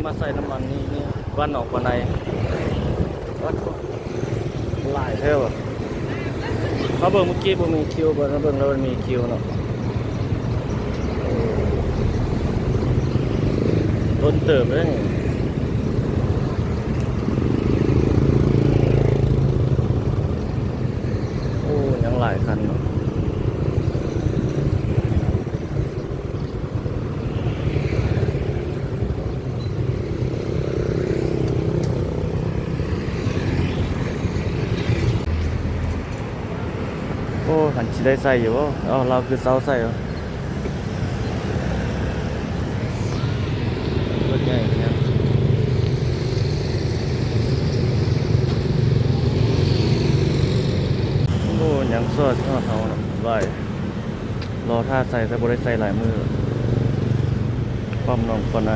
ມາໃສ່ນ້ຳມັນນີ້ ນີ້ ບ້ານໜອງປາໄນ ວັດ ຫຼາຍແທ້ຫວາ. ມາເບິ່ງເມື່ອກີ້ບໍ່ມີຄິວ ມາເບິ່ງແລ້ວມັນມີຄິວເນາະ. ດົນເຕີບເດ້ນີ້. ໂອ້ ຍັງຫຼາຍຄັນເນາະ. ໂອ້ ມັນຊິໄດ້ໃສ່ຢູ່ບໍ່? ເອົ້າ ລາວຄືເຊົາໃສ່ຫວາ? ລົດໃຫຍ່ແຮງ. ໂອ້ ຍັງສອດຮອດເຮົາຫຼາຍ. ລໍຖ້າໃສ່ ແຕ່ບໍ່ໄດ້ໃສ່ຫຼາຍມື້. ປ້ຳໜອງປາໄນ.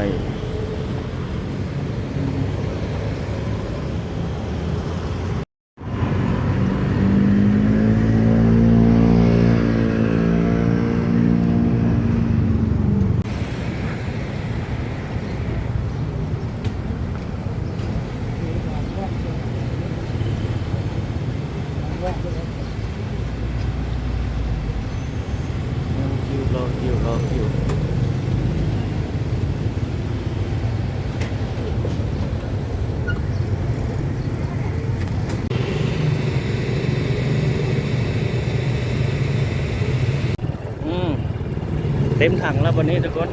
ອືມ ເຕັມຖັງແລ້ວບັດນີ້ທຸກຄົນ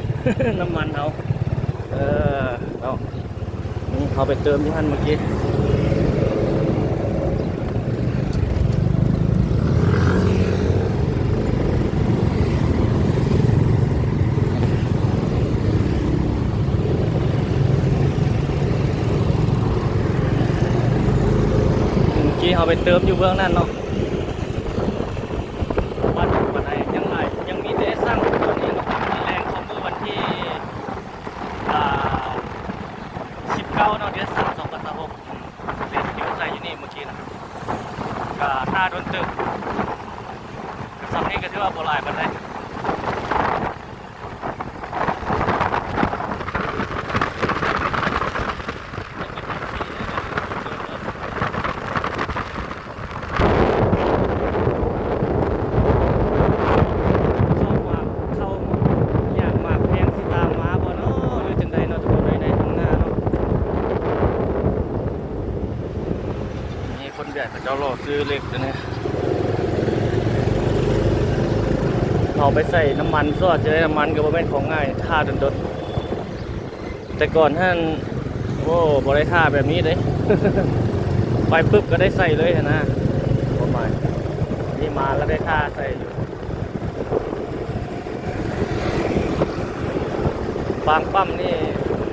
ນ້ຳມັນເຮົາ ເອີ ເນາະ. ອືມ ເຮົາໄປເຕີມຢູ່ຫັ້ນເມື່ອກີ້. ເມື່ອກີ້ເຮົາໄປເຕີມຢູ່ເບື້ອງນັ້ນເນາະ. ວັດປານໃດ ຍັງຫຼາຍ ຍັງມີແຕ່ສັ່ງຕອນນີ້ເນາະ. ມື້ແລງຂອງມື້ວັນທີ ອ່າ ສິບເກົ້າເນາະ ເດືອນສາມ ສອງພັນຊາວຫົກ ເລນຄິວໃສ່ຢູ່ນີ້ເມື່ອກີ້ນະ ກະຖ້າດົນເຕີບ. ກະສ່ຳນີ້ກະຖືວ່າບໍ່ຫຼາຍປານໃດ. ເຂົ້າຫວານ ເຂົ້າຫຍັງ ໝາກແພງຊິຕາມມາບໍ່ເນາະ ຫຼືຈັ່ງໃດເນາະ ທຸກຄົນເອີຍ ໃນທາງໜ້າເນາະ. ມີຄົນວຽດເຂົາເຈົ້າລໍຊື້ເຫຼັກຢູ່ນີ້ ເຮົາໄປໃສ່ນ້ຳມັນ ສ່ວນຊິໄດ້ນ້ຳມັນກໍບໍ່ແມ່ນຂອງງ່າຍ ຖ້າດົນໆ. ແຕ່ກ່ອນຫັ້ນ ໂອ້ ບໍ່ໄດ້ຖ້າແບບນີ້ເດ້ ໄປປຶບກໍໄດ້ໃສ່ເລີຍຫັ້ນນະ ຄວາມໝາຍ ນີ້ມາແລ້ວໄດ້ຖ້າໃສ່ຢູ່. ບາງປ້ຳນີ້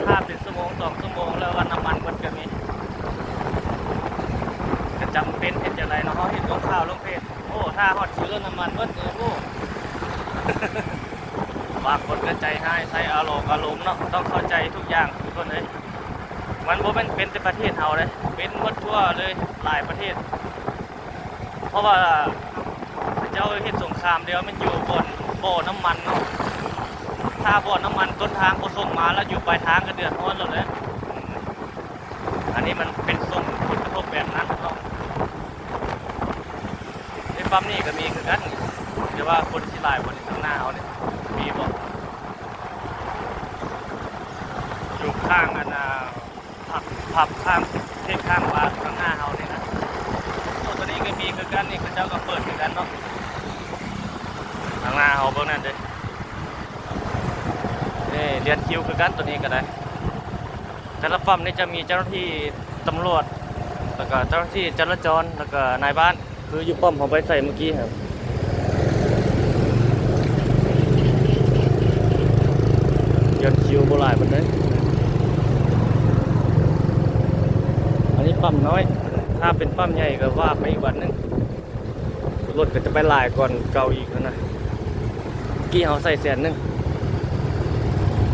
ຖ້າເປັນຊົ່ວໂມງສອງຊົ່ວໂມງ ແລ້ວວ່ານ້ຳມັນເບິດກໍມີ ກໍຈຳເປັນເຮັດຈັ່ງໃດເນາະ ເຮົາເຫັນລົງຂ່າວລົງເພຈ ໂອ້ ຖ້າຮອດຄິວແລ້ວນ້ຳມັນເບິດນີ້ ໂອ້ ບາງຄົນກໍໃຈຮ້າຍ ໃຊ້ອາລົມ ອາລົມເນາະ ຕ້ອງເຂົ້າໃຈທຸກຢ່າງທຸກຄົນເອີຍ. ມັນບໍ່ແມ່ນເປັນແຕ່ປະເທດເຮົາເດ້ ເປັນໝົດທົ່ວເລີຍ ຫຼາຍປະເທດ ເພາະວ່າເຂົາເຈົ້າເຮັດສົງຄາມແລ້ວແມ່ນຢູ່ບ່ອນບໍ່ນ້ຳມັນເນາະ ຖ້າບໍ່ນ້ຳມັນຕົ້ນທາງບໍ່ສົ່ງມາ ແລ້ວຢູ່ປາຍທາງກໍເດືອດຮ້ອນແລ້ວແຫຼະ. ອັນນີ້ມັນເປັນສົ່ງຜົນກະທົບແບບນັ້ນເນາະ. ໃນປ້ຳນີ້ກໍມີຄືກັນ ແຕ່ວ່າຄົນຊິຫຼາຍບໍ່ ນີ້ ທາງໜ້າເຮົານີ້ ມີບໍ່? ຢູ່ຂ້າງອັນນ່າ ຜັບ ຜັບຂ້າງ ເທດຂ້າງວ່າທາງໜ້າເຮົານີ້ນະ. ໂອ້ ຕົວນີ້ກໍມີຄືກັນນີ້ ເຂົາເຈົ້າກໍເປີດຄືກັນເນາະ ທາງໜ້າເຮົາເບິ່ງນັ້ນເດ້. ນີ້ລຽນຄິວຄືກັນ ຕົວນີ້ກໍໄດ້. ແຕ່ລະປ້ຳນີ້ຈະມີເຈົ້າໜ້າທີ່ຕຳຫຼວດ ແລ້ວກໍເຈົ້າໜ້າທີ່ຈະລາຈອນ ແລ້ວກໍນາຍບ້ານ ຄືຢູ່ປ້ຳເຮົາໄປໃສ່ເມື່ອກີ້ຫັ້ນ ຍັງຄິວບໍ່ຫຼາຍປານໃດ. ອັນນີ້ປ້ຳນ້ອຍ ຖ້າເປັນປ້ຳໃຫຍ່ກໍວ່າໄປອີກວັນໜຶ່ງ ລົດກໍຈະໄປຫຼາຍກວ່າເກົ່າອີກຫັ້ນນະ. ເມື່ອກີ້ເຮົາໃສ່ແສນໜຶ່ງ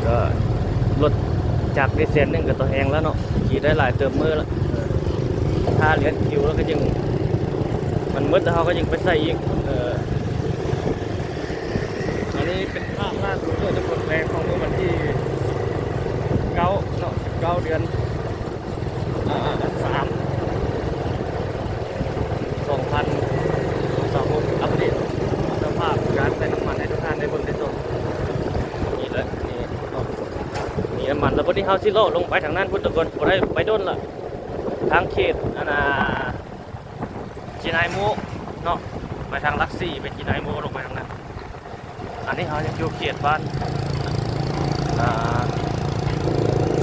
ກໍລົດຈັກໄດ້ແສນໜຶ່ງກໍຕໍ່ແຮງແລ້ວເນາະ ຂີ່ໄດ້ຫຼາຍເຕີບມື້ລະ. ຖ້າລຽນຄິວແລ້ວກໍຍັງ ມັນໝົດແລ້ວເຮົາກໍຍັງໄປໃສ່ອີກ. ເອີ ອັນນີ້ເປັນພາບລ່າສຸດເດີ ທຸກຄົນ ແລງຂອງມື້ວັນທີເກົ້າເນາະ ສິບເ ເດືອນ ອ່າ ສາມ ສອງພັນຊາວຫົກ ອັບເດດສະພາບການໃຊ້ນ້ຳມັນໃຫ້ທຸກທ່ານໄດ້ເບິ່ງໄດ້ຊົມ. ນີ້ແຫຼະ ນີ້ເນາະ ນີ້ນ້ຳມັນ. ແລ້ວບັດນີ້ເຮົາຊິເລາະລົງໄປທາງນັ້ນພຸ້ນທຸກຄົນ ບໍ່ໄດ້ໄປດົນລະ ທາງເຂດ ອັນນ່າ ຈີນາຍໂມເນາະ ໄປທາງຫຼັກສີ່ ໄປຈີນາຍໂມ ລົງໄປທາງນັ້ນ. ອັນນີ້ເຮົາຍັງຢູ່ເຂດບ້ານ ອ່າ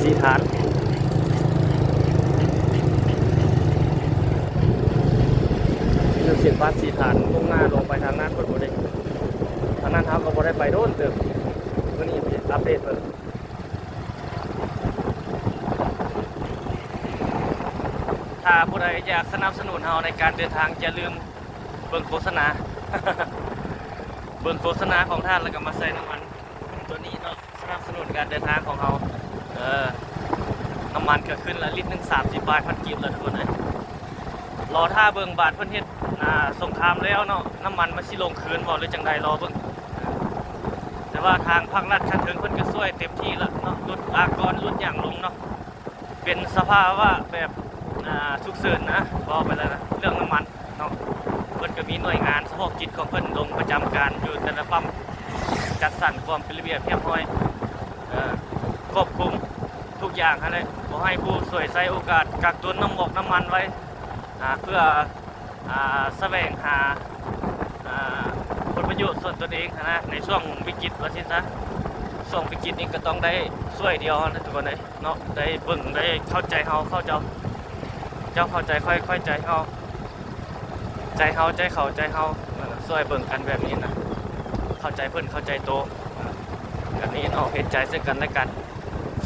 ສີຖານ ຢູ່ເຂດບ້ານສີຖານ ມຸ່ງໜ້າລົງໄປທາງນັ້ນເພິ່ນບໍ່ໄດ້ ທາງນັ້ນເຮົາກໍບໍ່ໄດ້ໄປດົນເຕີບ. ມື້ນີ້ອັບເດດເບິ່ງ ຖ້າຜູ້ໃດຢາກສະໜັບສະໜູນເຮົາໃນການເດີນທາງ ຢ່າລືມເບິ່ງໂຄສະນາ ເບິ່ງໂຄສະນາຂອງທ່ານ ແລ້ວກໍມາໃສ່ນ້ຳມັນຕົວນີ້ເນາະ ສະໜັບສະໜູນການເດີນທາງຂອງເຮົາ. ເອີ ນ້ຳມັນກໍຂຶ້ນລະລິດໜຶ່ງສາມສິບປາຍພັນກີບແລ້ວທຸກຄົນເອີຍ. ລໍຖ້າເບິ່ງບາດເພິ່ນເຮັດ ອ່າ ສົງຄາມແລ້ວເນາະ ນ້ຳມັນມັນຊິລົງຄືນບໍ່ ຫຼືຈັ່ງໃດ ລໍເບິ່ງ. ແຕ່ວ່າທາງພາກລັດຂັ້ນເທິງເພິ່ນກໍຊ່ວຍເຕັມທີ່ລະເນາະ ຫຼຸດອາກອນ ຫຼຸດຫຍັງລົງເນາະ. ເປັນສະພາວະແບບ ອ່າ ສຸກເສີນນະ ເວົ້າໄປແລ້ວນະ ເລື່ອງນ້ຳມັນເນາະ. ເພິ່ນກໍມີໜ່ວຍງານສະເພາະກິດຂອງເພິ່ນລົງປະຈຳການຢູ່ແຕ່ລະປ້ຳ ຈັດສັນຄວາມເປັນລະບຽບຮຽບຮ້ອຍ ເອີ ຄວບຄຸມທຸກຢ່າງຫັ້ນແຫຼະ ບໍ່ໃຫ້ຜູ້ສວຍໃຊ້ໂອກາດກັກຕຸນນ້ຳໝອກນ້ຳມັນໄວ້ ອ່າ ເພື່ອ ອ່າ ສະແຫວງຫາ ອ່າ ຜົນປະໂຫຍດສ່ວນຕົນເອງຫັ້ນນະ ໃນຊ່ວງວິກິດວ່າຊັ້ນຊະ. ຊ່ວງວິກິດນີ້ກໍຕ້ອງໄດ້ຊ່ວຍດຽວຫັ້ນແຫຼະທຸກຄົນເອີຍເນາະ ໄດ້ເບິ່ງ ໄດ້ເຂົ້າໃຈເຮົາ ເຂົາເຈົ້າ ເຈົ້າເຂົ້າໃຈຂ້ອຍ ຂ້ອຍເຂົ້າໃຈເຈົ້າ ໃຈເຮົາໃຈເຂົາໃຈເຮົາ ເອີ ຊ່ວຍເບິ່ງກັນແບບນີ້ນະ ເຂົ້າໃຈເພິ່ນເຂົ້າໃຈໂຕ ເອີ ແບບນີ້ເນາະ ເຫັນໃຈເຊິ່ງກັນແລະກັນ.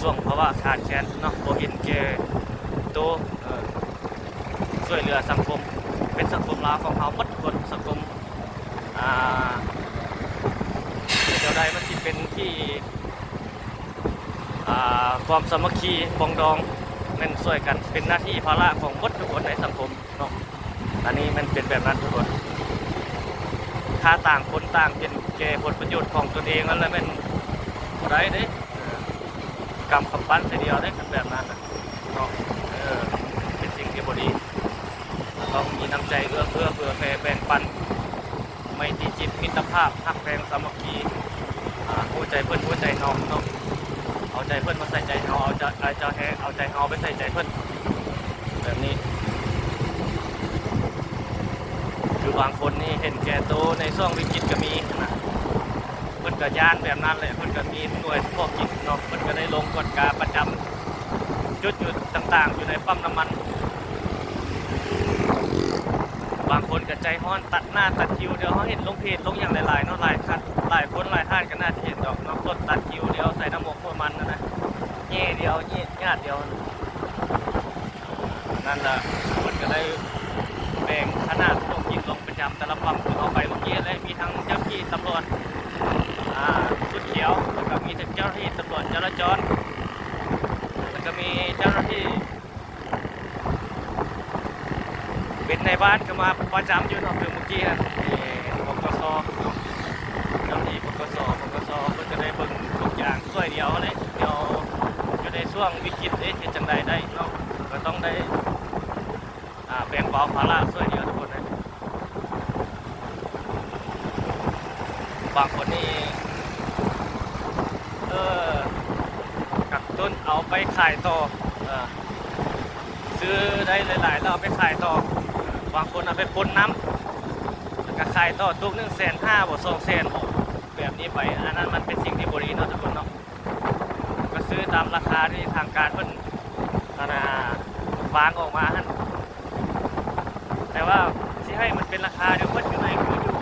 ຊ່ວງພາວະຂາດແຄນເນາະ ບໍ່ເຫັນແກ່ໂຕ ເອີ ຊ່ວຍເຫຼືອສັງຄົມ ເປັນສັງຄົມລາວຂອງເຮົາໝົດທຸກຄົນ ສັງຄົມ ອ່າ ແນວໃດມັນຊິເປັນທີ່ ອ່າ ຄວາມສາມັກຄີປອງດອງ ແມ່ນຊ່ວຍກັນ ເປັນໜ້າທີ່ພາລະຂອງໝົດທຸກຄົນໃນສັງຄົມເນາະ. ອັນນີ້ແມ່ນເປັນແບບນັ້ນທຸກຄົນ ຖ້າຕ່າງຄົນຕ່າງເຫັນແກ່ຜົນປະໂຫຍດຂອງຕົນເອງນັ້ນລະແມ່ນບໍ່ໄດ້ເດ້. ກຳກຳປັນໃສ່ດຽວເດ້ ຄັນແບບນັ້ນນະເນາະ ເອີ ເປັນສິ່ງທີ່ບໍ່ດີ. ຕ້ອງມີນ້ຳໃຈເອື້ອເຟື້ອເຜື່ອແຜ່ແບ່ງປັນ ໄມຕີຈິດມິດຕະພາບ ຮັກແພງສາມັກຄີ ອ່າ ຮູ້ໃຈເພິ່ນຮູ້ໃຈເຮົາເນາະ ເອົາໃຈເພິ່ນມາໃສ່ໃຈເຮົາ ເອົາໃຈ ເອົາໃຈ ເອົາໃຈເຮົາໄປໃສ່ໃຈເພິ່ນ ແບບນີ້. ຄືບາງຄົນນີ້ເຫັນແກ່ໂຕໃນຊ່ວງວິກິດກໍມີນະ ເພິ່ນກໍຢ້ານແບບນັ້ນແຫຼະ ເພິ່ນກໍມີໜ່ວຍສະເພາະກິດເນາະ ເພິ່ນກໍໄດ້ລົງກວດກາປະຈຳຈຸດຢູ່ຕ່າງໆ ຢູ່ໃນປ້ຳນ້ຳມັນ. ບາງຄົນກໍໃຈຮ້ອນຕັດໜ້າຕັດຄິວ ດຽວເຮົາເຫັນລົງເພຈລົງຫຍັງຫຼາຍໆເນາະ ຫຼາຍຄັນ ຫຼາຍຄົນຫຼາຍທ່ານກໍໜ້າຈະເຫັນດອກເນາະ ລົດຕັດຄິວ ດຽວໃສ່ນ້ຳໝົກນ້ຳມັນຫັ້ນນະ ແຍ່ດຽວ ແຍ່ຍາດດຽວ ນັ້ນລະ ເພິ່ນກໍໄດ້ແບ່ງຄະນະສະເພາະກິດລົງປະຈຳແຕ່ລະປ້ຳ ຄືເຮົາໄປເມື່ອກີ້ແຫຼະ ມີທັງເຈົ້າໜ້າທີ່ຕຳຫຼວດ ອ່າ ຊຸດຂຽວ ແລ້ວກໍມີທັງເຈົ້າໜ້າທີ່ຕຳຫຼວດຈະລາຈອນ ແລ້ວກໍມີເຈົ້າໜ້າທີ່ເປັນນາຍບ້ານກໍມາປະຈຳຢູ່ເນາະ ຄືເມື່ອກີ້ຫັ້ນ ເອີ ປກສ ເນາະ ເຈົ້າໜ້າທີ່ ປກສ ປກສ ເພິ່ນກໍໄດ້ເບິ່ງທຸກຢ່າງ ຊ່ວຍເຫຼືອເຮົາແຫຼະ ດຽວຢູ່ໃນຊ່ວງວິກິດເດ້ ເຮັດຈັ່ງໃດໄດ້ເນາະ ກໍຕ້ອງໄດ້ ອ່າ ແບ່ງເບົາພາລະຊ່ວຍເຫຼືອທຸກຄົນເດ້. ບາງຄົນນີ້ ເອີ ກັກຕຸນເອົາໄປຂາຍຕໍ່ ເອີ ຊື້ໄດ້ຫຼາຍໆ ແລ້ວເອົາໄປຂາຍຕໍ່ ບາງຄົນເອົາໄປປົນນຳ ແລ້ວກໍຂາຍຕໍ່ ຕຸກໜຶ່ງແສນຫ້າບໍ ສອງແສນບໍ ແບບນີ້ໄປ ອັນນັ້ນມັນເປັນສິ່ງທີ່ບໍ່ດີເນາະທຸກຄົນເນາະ. ກໍຊື້ຕາມລາຄາທີ່ທາງການເພິ່ນ ອັນນ່າ ວາງອອກມາຫັ້ນ ແຕ່ວ່າຊິໃຫ້ມັນເປັນລາຄາດຽວກັນຢູ່ໃນ ຄືຢູ່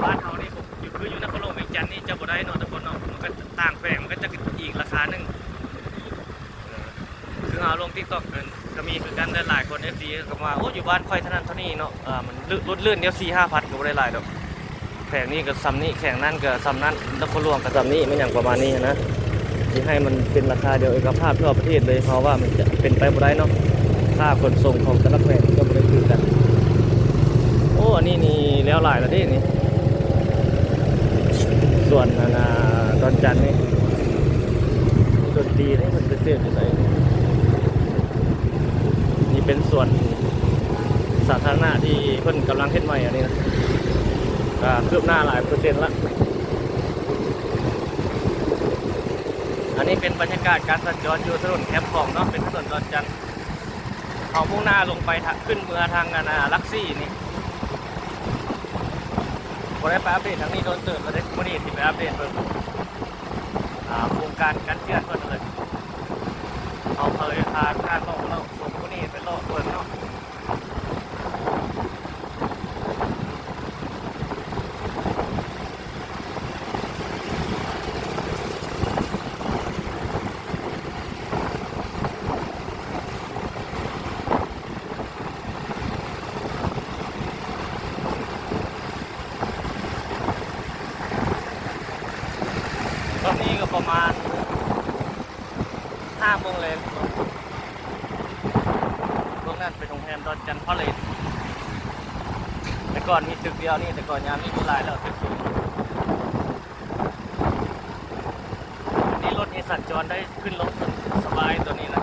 ບ້ານເຮົານີ້ ຢູ່ ຄືຢູ່ນະຄອນຫຼວງວຽງຈັນນີ້ຈະບໍ່ໄດ້ເນາະທຸກຄົນເນາະ ມັນກໍຕ່າງແຂວງ ມັນກໍຈະອີກລາຄາໜຶ່ງ. ຄືເຮົາລົງຕິກຕັອກ ກໍມີຄືກັນ ຫຼາຍໆຄົນ ເອັຟຊີ ກໍວ່າ ໂອ້ ຢູ່ບ້ານຂ້ອຍເທົ່ານັ້ນເທົ່ານີ້ເນາະ ເອີ ມັນຫຼຸດລື່ນດຽວ ສີ່ຫ້າພັນ ກໍບໍ່ໄດ້ຫຼາຍດອກ ແຂວງນີ້ກໍສ່ຳນີ້ ແຂວງນັ້ນກໍສ່ຳນັ້ນ ນະຄອນຫຼວງກໍສ່ຳນີ້ ແມ່ນຫຍັງປະມານນີ້ນະ ຊິໃຫ້ມັນເປັນລາຄາດຽວເອກະພາບທົ່ວປະເທດເລີຍ ເຮົາວ່າມັນຈະເປັນໄປບໍ່ໄດ້ເນາະ ຄ່າຂົນສົ່ງຂອງແຕ່ລະແຂວງກໍບໍ່ໄດ້ຄືກັນ. ໂອ້ ອັນນີ້ນີ້ແລ້ວຫຼາຍແລ້ວເດ້ນີ້ ສວນ ອັນນ່າ ດອນຈັນນີ້ ດົນຕີນີ້ເພິ່ນໄປເສບຢູ່ໃສ? ເປັນສວນສາທາລະນະທີ່ເພິ່ນກຳລັງເຮັດໃໝ່ອັນນີ້ນະ ກະຄືບໜ້າຫຼາຍເປີເຊັນລະ. ອັນນີ້ເປັນບັນຍາກາດການສັນຈອນຢູ່ຖະໜົນແຄມຂອງເນາະ ເປັນຖະໜົນດອນຈັນ. ເຮົາມຸ່ງໜ້າລົງໄປທາງ ຂຶ້ນເມືອທາງອັນນາ ຫຼັກສີ່ນີ້. ບໍ່ໄດ້ໄປອັບເດດທາງນີ້ດົນເຕີບແລ້ວເດ້ ມື້ນີ້ຊິໄປອັບເດດເບິ່ງ ອ່າ ໂຄງການກັນເຈື່ອນເພິ່ນເລີຍ. ເຮົາເຄີຍພາທ່ານເລາະເລາະຊົມມື້ນີ້ໄປເລາະເບິ່ງເນາະ. ຕອນນີ້ກໍປະມານຫ້າໂມງແລງ. ເບື້ອງນັ້ນເປັນໂຮງແຮມດອນຈັນພາເລດ. ແຕ່ກ່ອນມີຕຶກດຽວນີ້ ແຕ່ກ່ອນ ຍາມນີ້ມີຫຼາຍແລ້ວ ຕຶກສູງ. ນີ້ລົດນີ້ສັນຈອນໄດ້ຂຶ້ນລົງສະບາຍຕົວນີ້ນະ.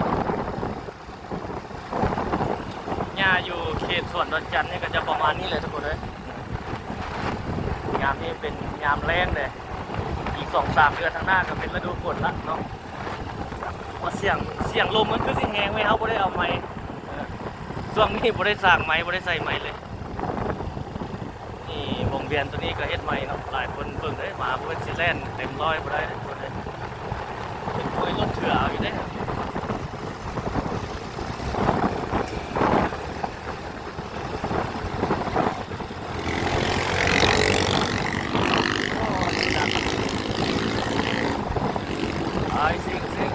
ຫຍ້າຢູ່ເຂດສວນດອນຈັນນີ້ກໍຈະປະມານນີ້ແຫຼະທຸກຄົນເອີຍ. ຍາມນີ້ເປັນຍາມແລ້ງເດ້ ອີກສອງສາມເດືອນທາງໜ້າກໍເປັນລະດູຝົນລະເນາະ. ວ່າສຽງ ສຽງລົມມັນຄືຊິແຮງເວີຍ ເຮົາບໍ່ໄດ້ເອົາໄມ. ເອີ ຊ່ວງນີ້ບໍ່ໄດ້ສ້າງໄມ ບໍ່ໄດ້ໃສ່ໄມເລີຍ. ນີ້ວົງວຽນຕົວນີ້ກໍເຮັດໃໝ່ເນາະ ຫຼາຍຄົນເບິ່ງເດ້ ມາບໍ່ແມ່ນຊິແລ່ນເຕັມຮ້ອຍບໍ່ໄດ້ເດ້ທຸກຄົນເດ້. ເປັນໂອ້ຍລົດເຖືອເອົາຢູ່ເດ້. ໄປຊິງ ຊິງ.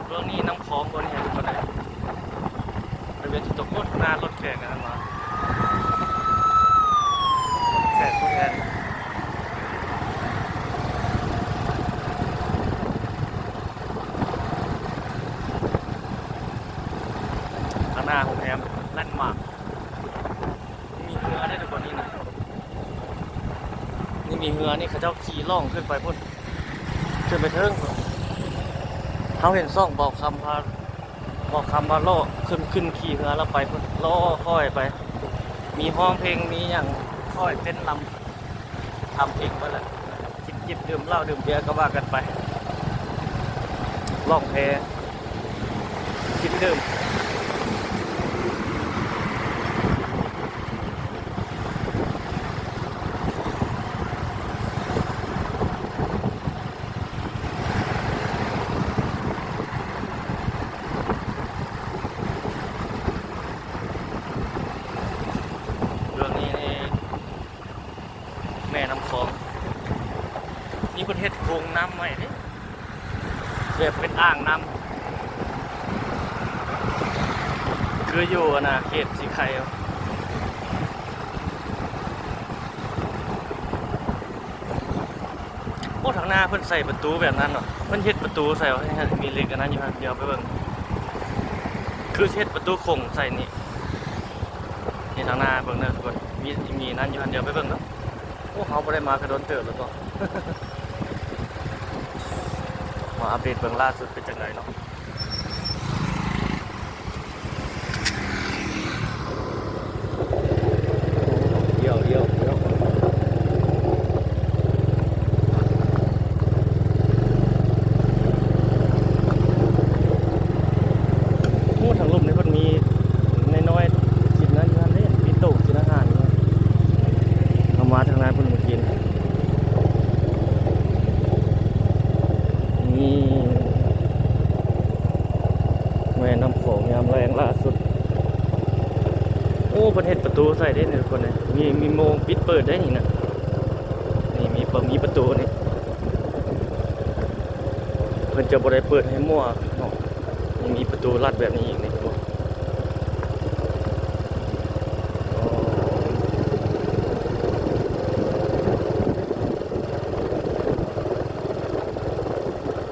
ເບື້ອງນີ້ນ້ຳຂອງບໍ່ນີ້ ເຫັນບໍ່ໄດ້ ໄປເວັນຊິຕົກ ໂອ້ ໜ້າລົດແຂກອັນນັ້ນວ່າ ແຂກຜູ້ແທນ ຂ້າງໜ້າໂຮງແຮມແລນມາກ. ມີເຮືອໄດ້ທຸກຄົນນີ້ນະ ນີ້ມີເຮືອນີ້ ເຂົາເຈົ້າຂີ່ລ່ອງຂຶ້ນໄປພຸ້ນ ຂຶ້ນໄປເທິງພຸ້ນ. ເຮົາເຫັນຊ່ອງເບົາຄຳພາ ເບົາຄຳວ່າເລາະ ຂຶ້ນ ຂຶ້ນຂີ່ເຮືອລາວໄປພຸ້ນ ເລາະຄ້ອຍໄປ ມີຮ້ອງເພງ ມີຫຍັງ ຄ້ອຍເຕັ້ນລຳ ທຳເອງເບິດແຫຼະ. ຈິບໆ ດື່ມເຫຼົ້າດື່ມເບຍກໍວ່າກັນໄປ ລ່ອງແພ ກິນດື່ມ. ເບື້ອງນີ້ນີ້ ແມ່ນ້ຳຂອງ ນີ້ເພິ່ນເຮັດໂພງນ້ຳໄວ້ເດ້ ແບບເປັນອ່າງນ້ຳ ຄືຢູ່ອັນນາເຂດສີໄຄ. ໂອ້ ທາງໜ້າເພິ່ນໃສ່ປະຕູແບບນັ້ນເນາະ ເພິ່ນເຮັດປະຕູໃສ່ວ່າ ມີເຫຼັກອັນນັ້ນຢູ່ຫັ້ນ ດຽວໄປເບິ່ງ ຄືຊິເຮັດປະຕູຂົງໃສ່ນີ້. ນີ້ທາງໜ້າເບິ່ງເດີທຸກຄົນ ມີ ມີນັ້ນຢູ່ຫັ້ນ ດຽວໄປເບິ່ງເນາະ. ໂອ້ ເຮົາບໍ່ໄດ້ມາກະດົນເຕີບແລ້ວກໍ ມາອັບເດດເບິ່ງລ່າສຸດເປັນຈັ່ງໃດເນາະ. ໂອ້ ທາງລຸ່ມນີ້ເພິ່ນມີນ້ອຍໆ ກິນນັ້ນຢູ່ຫັ້ນເດ້ ມີໂຕະກິນອາຫານຢູ່. ເຮົາມາທາງນັ້ນພຸ້ນເມື່ອກີ້ ນີ້ ແມ່ນ້ຳຂອງຍາມແລ້ງລ່າສຸດ. ໂອ້ ເພິ່ນເຮັດປະຕູໃສ່ເດ້ນີ້ທຸກຄົນເອີຍ ມີ ມີໂມງປິດເປີດໄດ້ນີ້ນະ ນີ້ມີ ມີປະຕູນີ້ ເພິ່ນຈະບໍ່ໄດ້ເປີດໃຫ້ມົ້ວເນາະ ນີ້ມີປະຕູລັດແບບນີ້ອີກນີ້ ໂອ້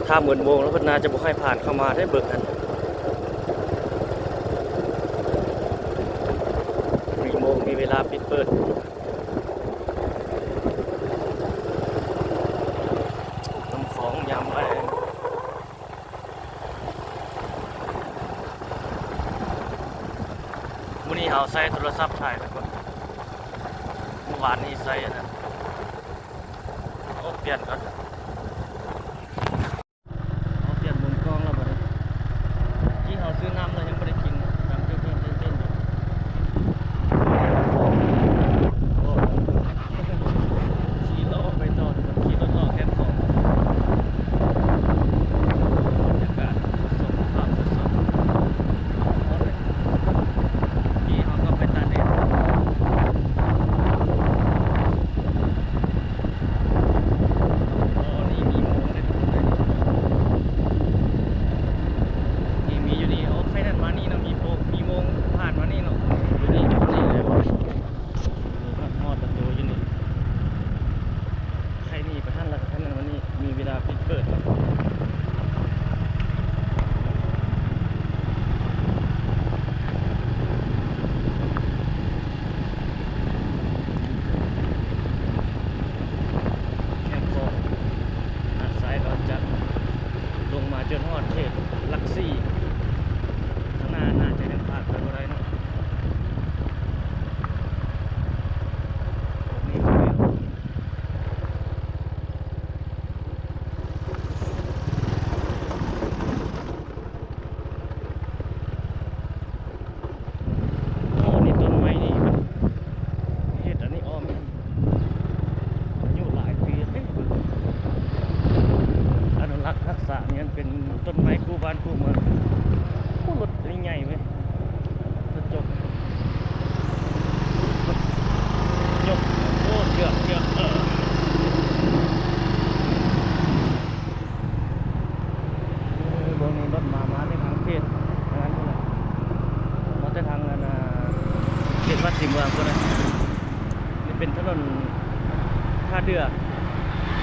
ຖ້າໝົດໂມງແລ້ວເພິ່ນໜ້າຈະບໍ່ໃຫ້ຜ່ານເຂົ້າມາໄດ້ເບິ່ງຫັ້ນ ມີໂມງ ມີເວລາປິດເປີດ ນ້ຳຂອງຍາມແລງ ມື້ນີ້ເຮົາໃຊ້ໂທລະສັບຖ່າຍໄປກ່ອນ ມື້ວານນີ້ໃຊ້ອັນນັ້ນ ໂອ້ ປ່ຽນກ່ອນ ເຮົາປ່ຽນມຸມກ້ອງແລ້ວບັດນີ້ ກີ້ເຮົາຊື້ນ້ຳແລ້ວຍັງບໍ່ໄດ້ກິນ ນັ່ງເຕັ້ນໆໆໆຢູ່ ໂອ້ ຂີ່ລົດໄປຕໍ່ ຂີ່ລົດເລາະແຄມຂອງ ບັນຍາກາດສົດໆ ພາບສົດໆ ນີ້ເຮົາກໍໄປຕາກແດດ ອໍ ນີ້ມີໂມງເດ້ທຸກຄົນເອີຍ ນີ້ມີຢູ່ນີ້ ໂອ້ ໄຄນັ້ນມານີ້ເນາະ ມີໂມງ ມີໂມງຜ່ານມານີ້ເນາະ ຢູ່ນີ້ ຢູ່ນີ້ແຫຼະ ນີ້ຮອດ ຮອດປະຕູຢູ່ນີ້ ໄຄນີ້ໄປຫັ້ນ ແລ້ວກໍໄຄນັ້ນມານີ້ ມີເວລາປິດເປີດເນາະ ແຄມຂອງຫາດຊາຍດອນຈັນ ລົງມາຈົນຮອດເຂດຫຼັກສີ່ ຂ້າງໜ້າໜ້າຈະຍັງຜ່ານໄປບໍ່ໄດ້ເນາະ ນີ້ຄື ໂອ້ ນີ້ຕົ້ນໄມ້ນີ້ເຮັດອັນນີ້ອ້ອມ ອາຍຸຫຼາຍປີເດ້ ອະນຸລັກຮັກສາ ຍັງເປັນຕົ້ນໄມ້ຄູ່ບ້ານຄູ່ເມືອງ ໂອ້ ລົດນີ້ໃຫຍ່ເວີຍ ກະຈົກ ຍົກ ໂອ້ ເກືອບ ເກືອບ ເອີ ເອີ ເບິ່ງນີ້ລົດມາ ມາແຕ່ທາງເຂດ ທາງນັ້ນພຸ້ນນະ ມາແຕ່ທາງອັນນ່າ ເຂດວັດສີເມືອງພຸ້ນນະ ນີ້ເປັນຖະໜົນທ່າເດື່ອ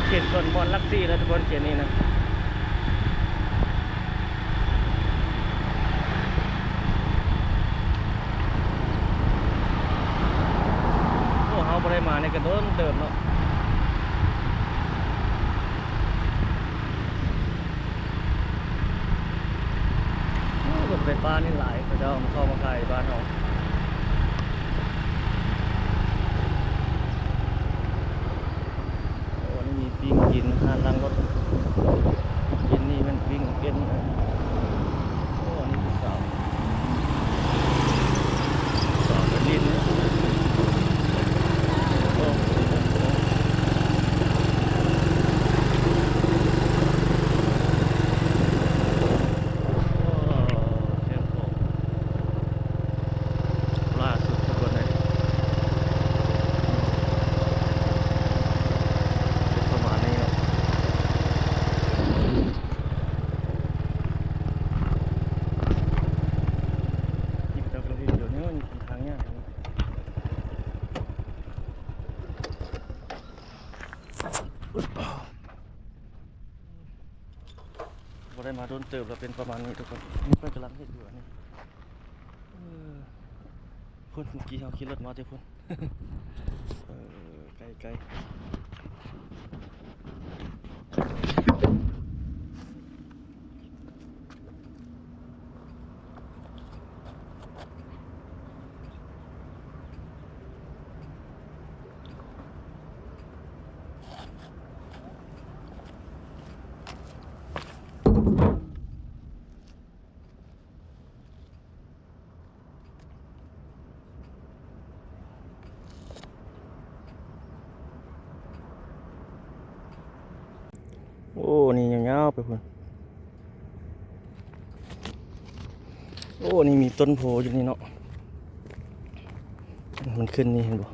ເຂດສວນມ່ອນຫຼັກສີ່ເດີທຸກຄົນ ເຂດນີ້ນະ. ໂອ້ ເຮົາບໍ່ໄດ້ມານີ້ກະດົນເຕີບເນາະ ໂອ້ ລົດໄຟຟ້ານີ້ຫຼາຍ ເຂົາເຈົ້າເຂົ້າມາຂາຍບ້ານເຮົາ. ໂອ້ ອັນນີ້ມີປີ້ງກິນ ຮ້ານລ້າງລົດ ກິນນີ້ແມ່ນປີ້ງເອັນ ໂອ້ ອັນນີ້ຜູ້ສາວ ສາວເປັນຫຼິ້ນ ໂອ້ ແຄມຂອງ ລ່າສຸດທຸກຄົນເອີຍ ເປັນປະມານນີ້ເນາະ ທີ່ເຂົາເຈົ້າກຳລັງເຮັດຢູ່ນີ້ ມັນເປັນທາງຍ່າງ ບໍ່ໄດ້ມາດົນເຕີບແລ້ວ ເປັນປະມານນີ້ທຸກຄົນ ນີ້ເພິ່ນກຳລັງເຮັດຢູ່ອັນນີ້ ເອີ ພຸ້ນ ເມື່ອກີ້ເຮົາຂີ່ລົດມາແຕ່ພຸ້ນ ເອີ ໄກໆ. ໂອ້ ນີ້ຍາວໆໄປພຸ້ນ ໂອ້ ນີ້ມີຕົ້ນໂພຢູ່ນີ້ເນາະ. ມັນຂຶ້ນນີ້ເຫັນບໍ່?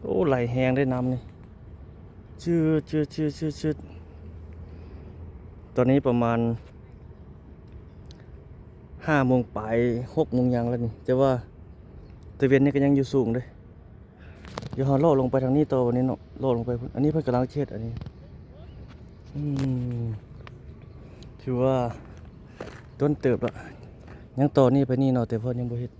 ໂອ້ ໄຫຼແຮງເດ້ນ້ຳນີ້ ຈືດໆໆໆ ຕອນນີ້ປະມານຫ້າໂມງປາຍ ຫົກໂມງຫຍັງແລ້ວນີ້ ແຕ່ວ່າຕາເວັນນີ້ກໍຍັງຢູ່ສູງເດ້. ດຽວເຮົາເລາະລົງໄປທາງນີ້ຕໍ່ບັດນີ້ເນາະ ເລາະລົງໄປພຸ້ນ ອັນນີ້ເພິ່ນກຳລັງເຮັດອັນນີ້ ອືມ ຖືວ່າດົນເຕີບລະ ຍັງຕໍ່ນີ້ໄປນີ້ເນາະ ແຕ່ເພິ່ນຍັງບໍ່ເຮັດ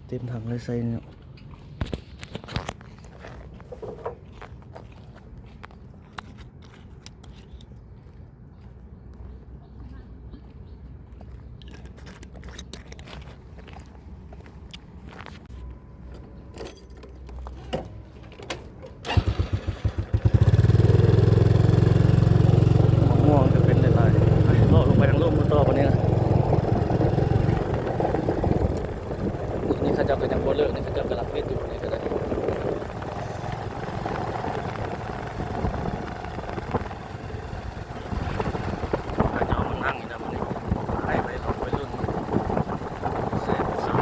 ເຕັມຖັງເລີຍໃສ່ນີ້ເນາະ. ໝາກມ່ວງກໍເປັນຫຼາຍໆ ເລາະລົງໄປທາງລຸ່ມຕໍ່ບັດນີ້ນະ. ນີ້ເຂົາເຈົ້າກໍຍັງບໍ່ເລີກ ນີ້ເຂົາເຈົ້າກຳລັງເຮັດຢູ່ນີ້ກໍໄດ້. ເຂົາເຈົ້າມານັ່ງຢູ່ນຳອັນນີ້ ໄລ່ໄປເລາະໄປລຸ້ນແຊບຊຳ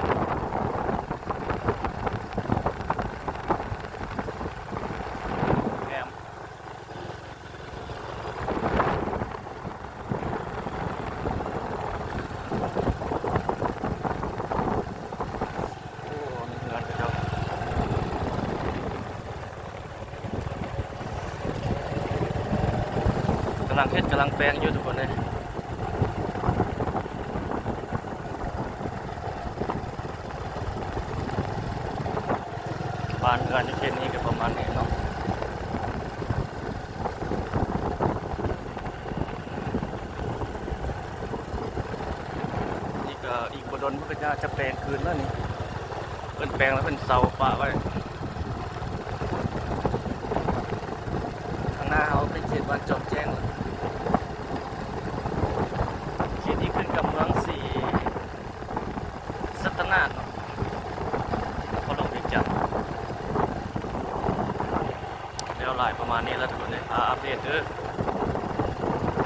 ແຮມ. ໂອ້ ນີ້ເຮືອນເຂົາເຈົ້າ ກຳລັງເຮັດກຳລັງແປງຢູ່ທຸກຄົນເອີຍ. ບ້ານເຮືອນຢູ່ເຂດນີ້ກໍປະມານນີ້ເນາະ. ນີ້ກໍອີກບໍ່ດົນເພິ່ນກໍຈະ ຈະແປງຄືນແລ້ວນີ້ ເພິ່ນແປງແລ້ວເພິ່ນເຊົາປະໄວ້. ຂ້າງໜ້າເຮົາເປັນເຂດບ້ານຈອມແຈ້ງ ເຂດທີ່ຂຶ້ນກັບເມືອງສີ ສັດຕະນາດເນາະ ນະຄອນຫຼວງວຽງຈັນ. ແລ້ວຫຼາຍປະມານນີ້ລະທຸກຄົນເອີຍ ພາອັບເດດເດີ.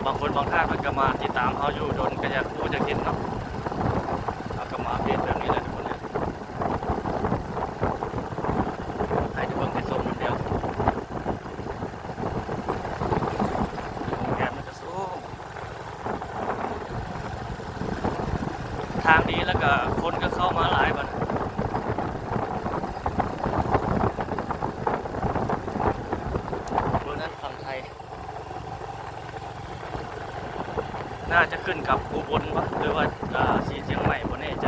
ບາງຄົນບາງທ່ານເພິ່ນກໍມາຕິດຕາມເຮົາຢູ່ດົນ ກໍຢາກຮູ້ຢາກເຫັນເນາະ ເຮົາກໍມາອັບເດດແບບນີ້ແຫຼະທຸກຄົນເອີຍ ໃຫ້ໄດ້ເບິ່ງໄດ້ຊົມນຳດຽວ. ໂຮງແຮມມັນກໍສູງ ທາງດີແລ້ວກໍຄົນກໍເຂົ້າມາຫຼາຍບັດ ເບິ່ງນັ້ນຝັ່ງໄທ ໜ້າຈະຂຶ້ນກັບອຸບົນບໍ ຫຼືວ່າ ເອີ ສີຊຽງໃໝ່ ບໍ່ແນ່ໃຈ.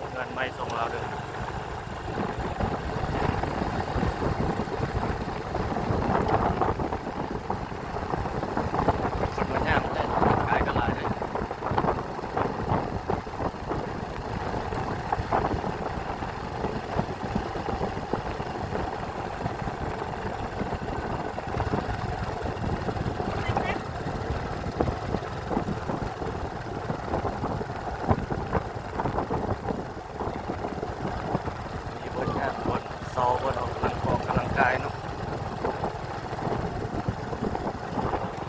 ເຮືອນໃໝ່ຊົງລາວເດີ. ຄົນມາຍ່າງແຕ່ກາຍກໍຫຼາຍເດ້. ມີບ່ອນຍ່າງ ບ່ອນເຊົາ ບ່ອນອອກກຳລັງ ອອກກຳລັງກາຍເນາະ.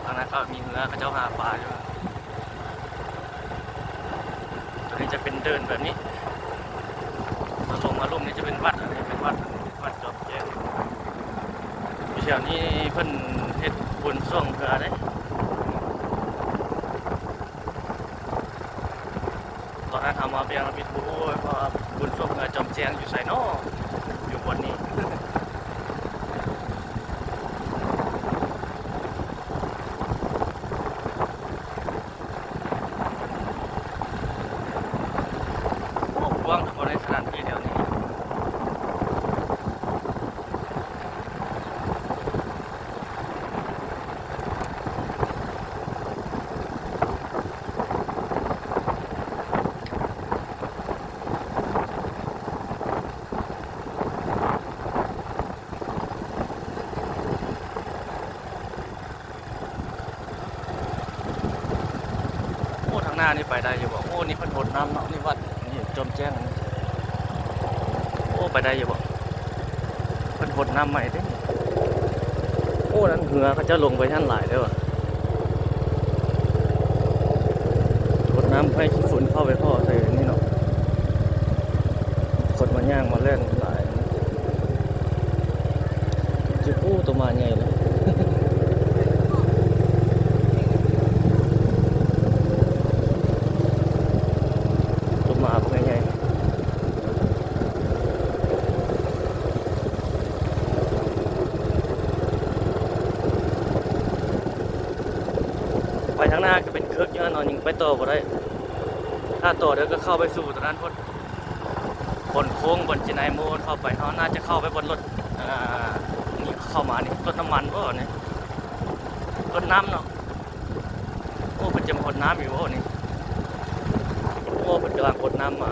ທາງນັ້ນກໍມີເຮືອ ເຂົາເຈົ້າຫາປາຢູ່. ຕົວນີ້ຈະເປັນເດີ່ນແບບນີ້ ມາລົງມາລຸ່ມນີ້ຈະເປັນວັດ ອັນນີ້ເປັນວັດ ວັດຈອມແຈ້ງ. ຢູ່ແຖວນີ້ເພິ່ນເຮັດບຸນຊ່ວງເຮືອເດ້. ຕອນນັ້ນເຮົາມາວຽງລະບິດ ບໍ່ຮູ້ວ່າບຸນຊ່ວງເຮືອຈອມແຈ້ງຢູ່ໃສເນາະ ຢູ່ບ່ອນນີ້. ໂອ້ ກວ້າງເພາະໃນສະຖານທີ່ແຖວນີ້. ໂ ໜ້ານີ້ໄປໄດ້ຢູ່ບໍ່? ໂອ້ ນີ້ເພິ່ນຫົດນ້ຳເນາະ ນີ້ວັດ ນີ້ຈອມແຈ້ງ ໂອ້ ໄປໄດ້ຢູ່ບໍ່? ເພິ່ນຫົດນ້ຳໃໝ່ເດ້. ໂອ້ ນັ້ນເຮືອເຂົາເຈົ້າລົງໄປຫັ້ນຫຼາຍເດີ້ ຫົດນ້ຳໃຫ້ຂີ້ຝຸ່ນເຂົ້າໄປພໍ້ໃສ່ນີ້ເນາະ. ຄົນມາຍ່າງມາແລ່ນຫຼາຍ. ຈຸ ໂອ້ ໂຕໝາໃຫຍ່ເລີຍ ໂຕໝາບັກໃຫຍ່ໆ. ໄປທາງໜ້າກໍເປັນເຄິກຢູ່ຫັ້ນເນາະ ຍັງໄປຕໍ່ບໍ່ໄດ້ ຖ້າຕໍ່ດຽວກໍເຂົ້າໄປສູ່ຕົວນັ້ນພຸ້ນ. ບ່ອນໂຄ້ງບ່ອນເຈໄນໂມເຂົ້າໄປ ເຮົາໜ້າຈະເຂົ້າໄປບ່ອນລົດ ອ່າ ນີ້ເຂົ້າມານີ້ ລົດນ້ຳມັນບໍ່ນີ້ ລົດນ້ຳເນາະ. ໂອ້ ເພິ່ນຈະມາຫົດນ້ຳອີກບໍ່ນີ້? ໂອ້ ເພິ່ນກຳລັງຫົດນ້ຳມາ.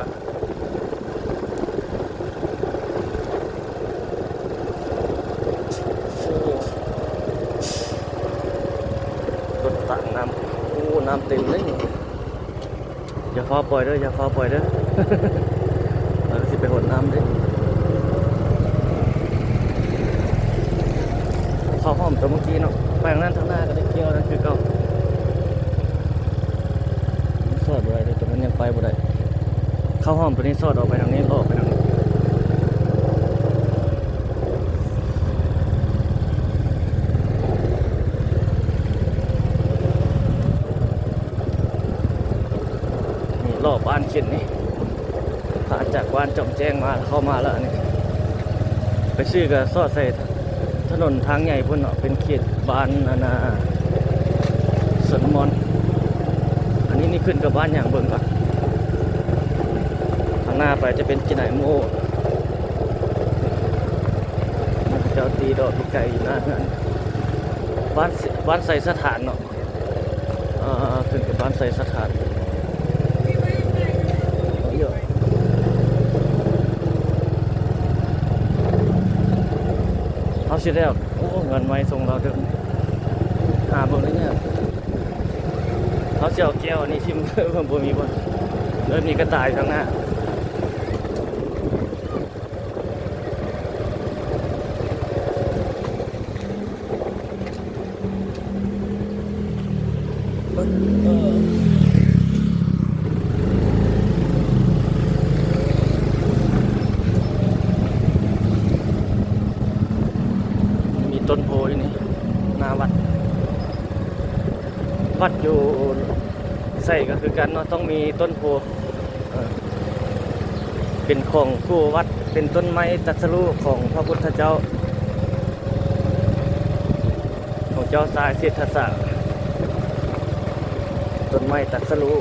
ໂອ້ ລົດຕັກນ້ຳ ໂອ້ ນ້ຳເຕັມເລີຍນີ້. ຢ່າຟ້າວປ່ອຍເດີ້ ຢ່າຟ້າວປ່ອຍເດີ້ ເຮົາຊິໄປຫົດນ້ຳເດ້. ເຂົ້າຮ່ອມຕົວເມື່ອກີ້ເນາະ ໄປທາງນັ້ນ ທາງໜ້າກໍໄດ້ກ່ຽວນັ້ນຄືເກົ່າ. ມັນສອດບໍ່ໄດ້ເດ້ ຕົວນັ້ນຍັງໄປບໍ່ໄດ້. ເຂົ້າຮ່ອມຕົວນີ້ ສອດອອກໄປທາງນີ້ ອອກໄປທາງນີ້. ນີ້ ລອບບ້ານເຂັນນີ້ ຜ່ານຈາກບ້ານຈອມແຈ້ງມາ ເຂົ້າມາແລ້ວ ອັນນີ້ ໄປຊື້ກໍສອດໃສ່ຖະໜົນທາງໃຫຍ່ພຸ້ນເນາະ ເປັນເຂດບ້ານ ອັນນ່າ ສວນມອນ. ອັນນີ້ນີ້ຂຶ້ນກັບບ້ານຫຍັງເບິ່ງກ່ອນ. ທາງໜ້າໄປຈະເປັນເຈໄນໂມ ເຂົາເຈົ້າຕີດອກປີກໄກ່ຢູ່ໜ້າເຮືອນ ບ້ານ ບ້ານໄຊສະຖານເນາະ. ອ່າ ຂຶ້ນໄປບ້ານໄຊສະຖານ ເຮົາຊິໄດ້ ໂອ້ ເຮືອນໃໝ່ຊົງລາວເດີມ ຫາເບິ່ງໄດ້ຍາກ. ເຮົາຊິເອົາແກ້ວອັນນີ້ຖິ້ມ ບໍ່ມີບ່ອນ ເລີ່ມມີກະຕ່າຍທາງໜ້າ. ມີຕົ້ນໂພຢູ່ນີ້ ໜ້າວັດ. ວັດຢູ່ໃສກໍຄືກັນເນາະ ຕ້ອງມີຕົ້ນໂພ ເອີ ເປັນຂອງຄູ່ວັດ ເປັນຕົ້ນໄມ້ຕັດສະຮູ້ຂອງພະພຸດທະເຈົ້າ ຂອງເຈົ້າຊາຍເສດຖະສາ ຕົ້ນໄມ້ຕັດສະຮູ້.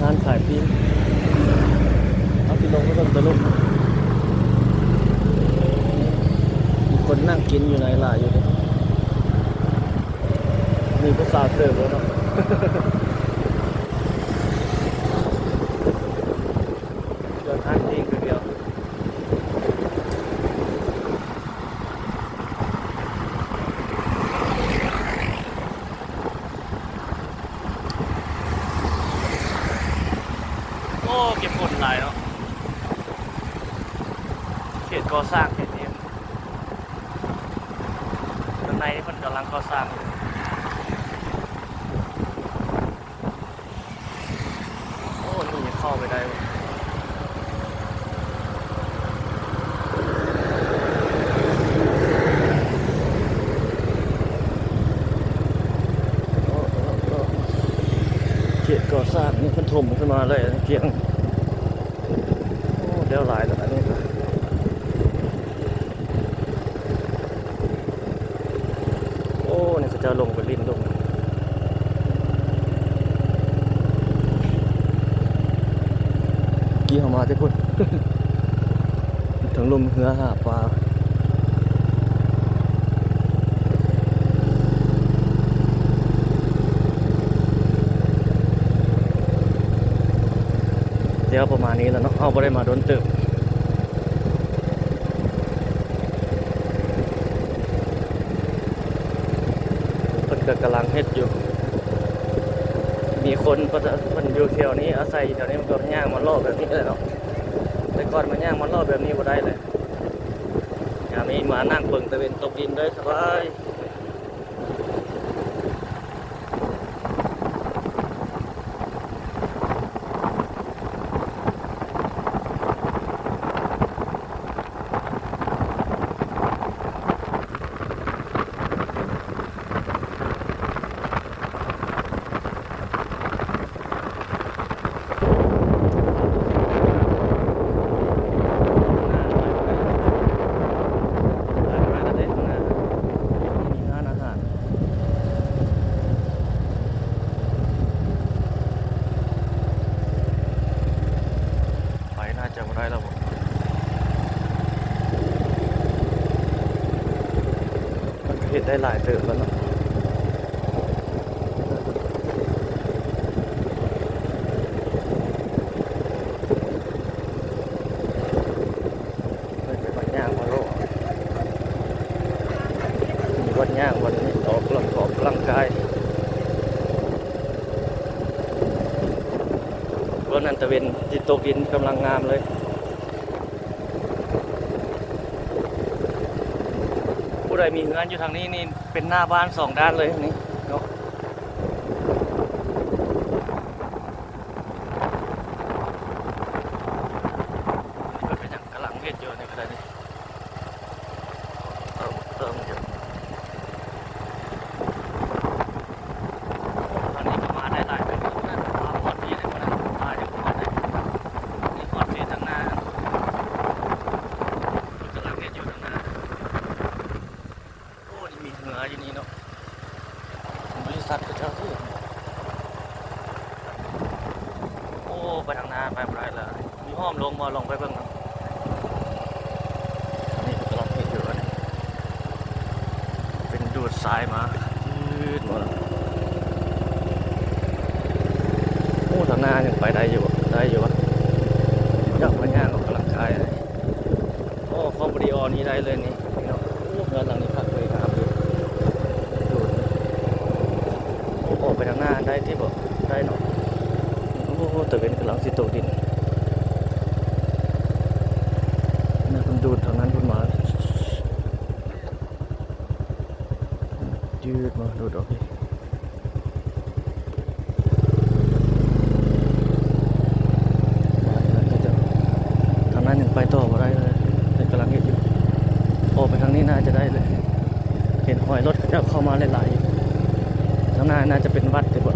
ຮ້ານຂາຍປີ້ງ ເຮົາຊິລົງໄປເບິ່ງຕົວລົງ ມີຄົນນັ່ງກິນຢູ່ໃນຫຼາຍຢູ່ເດ້ ມີຜູ້ສາວເສີບແລ້ວເນາະ ເດີນທາງຕີງຄືດຽວ. ໂອ້ ເກັບຝົນຫຼາຍເນາະ ເຂດກໍ່ສ້າງເຂດນີ້ ຂ້າງໃນເພິ່ນກຳລັງກໍ່ສ້າງຢູ່. ໂອ້ ນີ້ເຂົ້າໄປໄດ້ບໍ່? ເຂດກໍ່ສ້າງນີ້ເພິ່ນຖົມຂຶ້ນມາເລີຍ ພຽງ ໂອ້ ແລ້ວຫຼາຍແລ້ວອັນນີ້. ໂອ້ ນີ້ເຂົາເຈົ້າລົງໄປຫຼິ້ນລົງ ກີ້ເຮົາມາແຕ່ພຸ້ນ ເທິງລຸ່ມເຮືອຫາປາ. ແລ້ວປະມານນີ້ແຫຼະເນາະ ເຮົາບໍ່ໄດ້ມາດົນເຕີບ. ກໍກຳລັງເຮັດຢູ່. ມີຄົນປະຊາຊົນຢູ່ແຖວນີ້ ອາໄສຢູ່ແຖວນີ້ ມັນກໍຍ່າງມາເລາະແບບນີ້ແຫຼະເນາະ. ແຕ່ກ່ອນມາຍ່າງມາເລາະແບບນີ້ບໍ່ໄດ້ເລີຍ. ຍາມນີ້ມານັ່ງເບິ່ງຕາເວັນຕົກດິນໄດ້ສະບາຍ. ໄປໜ້າຈະບໍ່ໄດ້ແລ້ວບໍ? ມັນກໍເຮັດໄດ້ຫຼາຍເຕີບແລ້ວເນາະ. ເພິ່ນໄປມາຍ່າງມາເລາະ ມີບ່ອນຍ່າງ ບ່ອນນີ້ ອອກກຳລັງ ອອກກຳລັງກາຍ. ເບິ່ງນັ້ນ ຕາເວັນຊິຕົກດິນກຳລັງງາມເລີຍ. ຜູ້ໃດມີເຮືອນຢູ່ທາງນີ້ນີ້ ເປັນໜ້າບ້ານສອງດ້ານເລີຍນີ້ເນາະ. ເພິ່ນກຳລັງເຮັດຢູ່ນີ້ກໍໄດ້ນີ້. ເອີ ເອີ ເອີ ອັນນີ້ກໍມາໄດ້ຫຼາຍເຕີບແລ້ວ ມາຮອດພີ້ແລ້ວ ມາຈະຮອດແລ້ວ ນີ້ຮອດພີ້ທາງໜ້າ ກຳລັງເຮັດຢູ່ທາງໜ້າ. ໂອ້ ນີ້ມີເຮືອຢູ່ນີ້ເນາະ ບໍລິສັດເຂົາເຈົ້າ. ໂອ້ ໄປທາງໜ້າໄປບໍ່ໄດ້ແລ້ວ. ມີຫ້ອມລົງບໍ່? ລົງໄປເບິ່ງເນາະ. ອັນນີ້ເພິ່ນກຳລັງເຮັດຢູ່ ອັນນີ້ເປັນດູດຊາຍມາ ຈືດມາແລ້ວ. ໂອ້ ທາງໜ້າຍັງໄປໄດ້ຢູ່ບໍ່? ໄດ້ຢູ່ວະ. ຢາກມາຍ່າງອອກກຳລັງກາຍ. ໂອ້ ຄອມວິດີໂອນີ້ໄດ້ເລີຍນີ້. ໂອ້ ເຮືອນຫຼັງນີ້ຄັກເລີຍ ງາມຢູ່. ໂອ້ ອອກໄປທາງໜ້າໄດ້ຕິບໍ່? ໄດ້ເນາະ. ໂອ້ ຕາເວັນກຳລັງຊິຕົກດິນ. ນັ້ນເພິ່ນດູດທາງນັ້ນເພິ່ນມາ ຍືດມາ ດູດອອກນີ້. ທາງນັ້ນຍັງໄປຕໍ່ບໍ່ໄດ້ເລີຍ ເພິ່ນກຳລັງເຮັດຢູ່. ອອກໄປທາງນີ້ໜ້າຈະໄດ້ເລີຍ ເຫັນຮອຍລົດເຂົາເຈົ້າເຂົ້າມາຫຼາຍໆຢູ່. ທາງໜ້າໜ້າຈະເປັນວັດຕິບໍ່?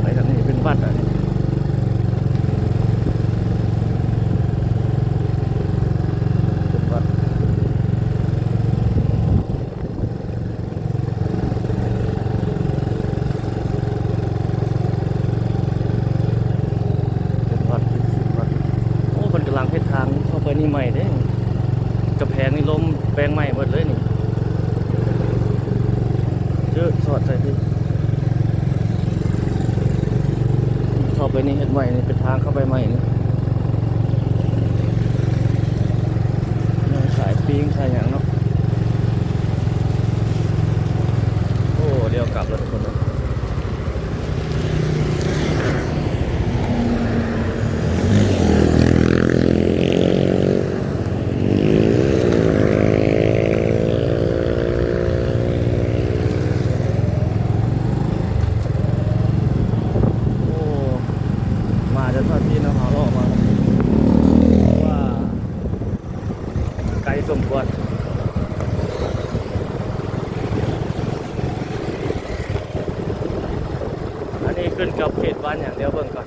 ໄປທາງນີ້ເປັນວັດ ອັນນີ້ເປັນວັດ ເປັນວັດ ເປັນສິມວັດ. ໂອ້ ເພິ່ນກຳລັງເຮັດທາງເຂົ້າໄປນີ້ໃໝ່ເດ້. ກຳແພງນີ້ລົ້ມແປງໃໝ່ໝົດເລີຍນີ້. ເຈີສອດໃສ່ຕິ ເຂົ້າໄປນີ້ເຮັດໃໝ່ນີ້ ເປັນທາງເຂົ້າໄປໃໝ່ນີ້ ຂາຍປີ້ງຂາຍຫຍັງເນາະ. ໂອ້ ລ້ຽວກັບແລ້ວທຸກຄົນເອີຍ. ໂອ້ ມາຈາກທາງພີ້ເນາະ ເຮົາເລາະມາ ເພາະວ່າໄກສົມຄວນ. ອັນນີ້ຂຶ້ນກັບເຂດບ້ານຫຍັງ ດຽວເບິ່ງກ່ອນ.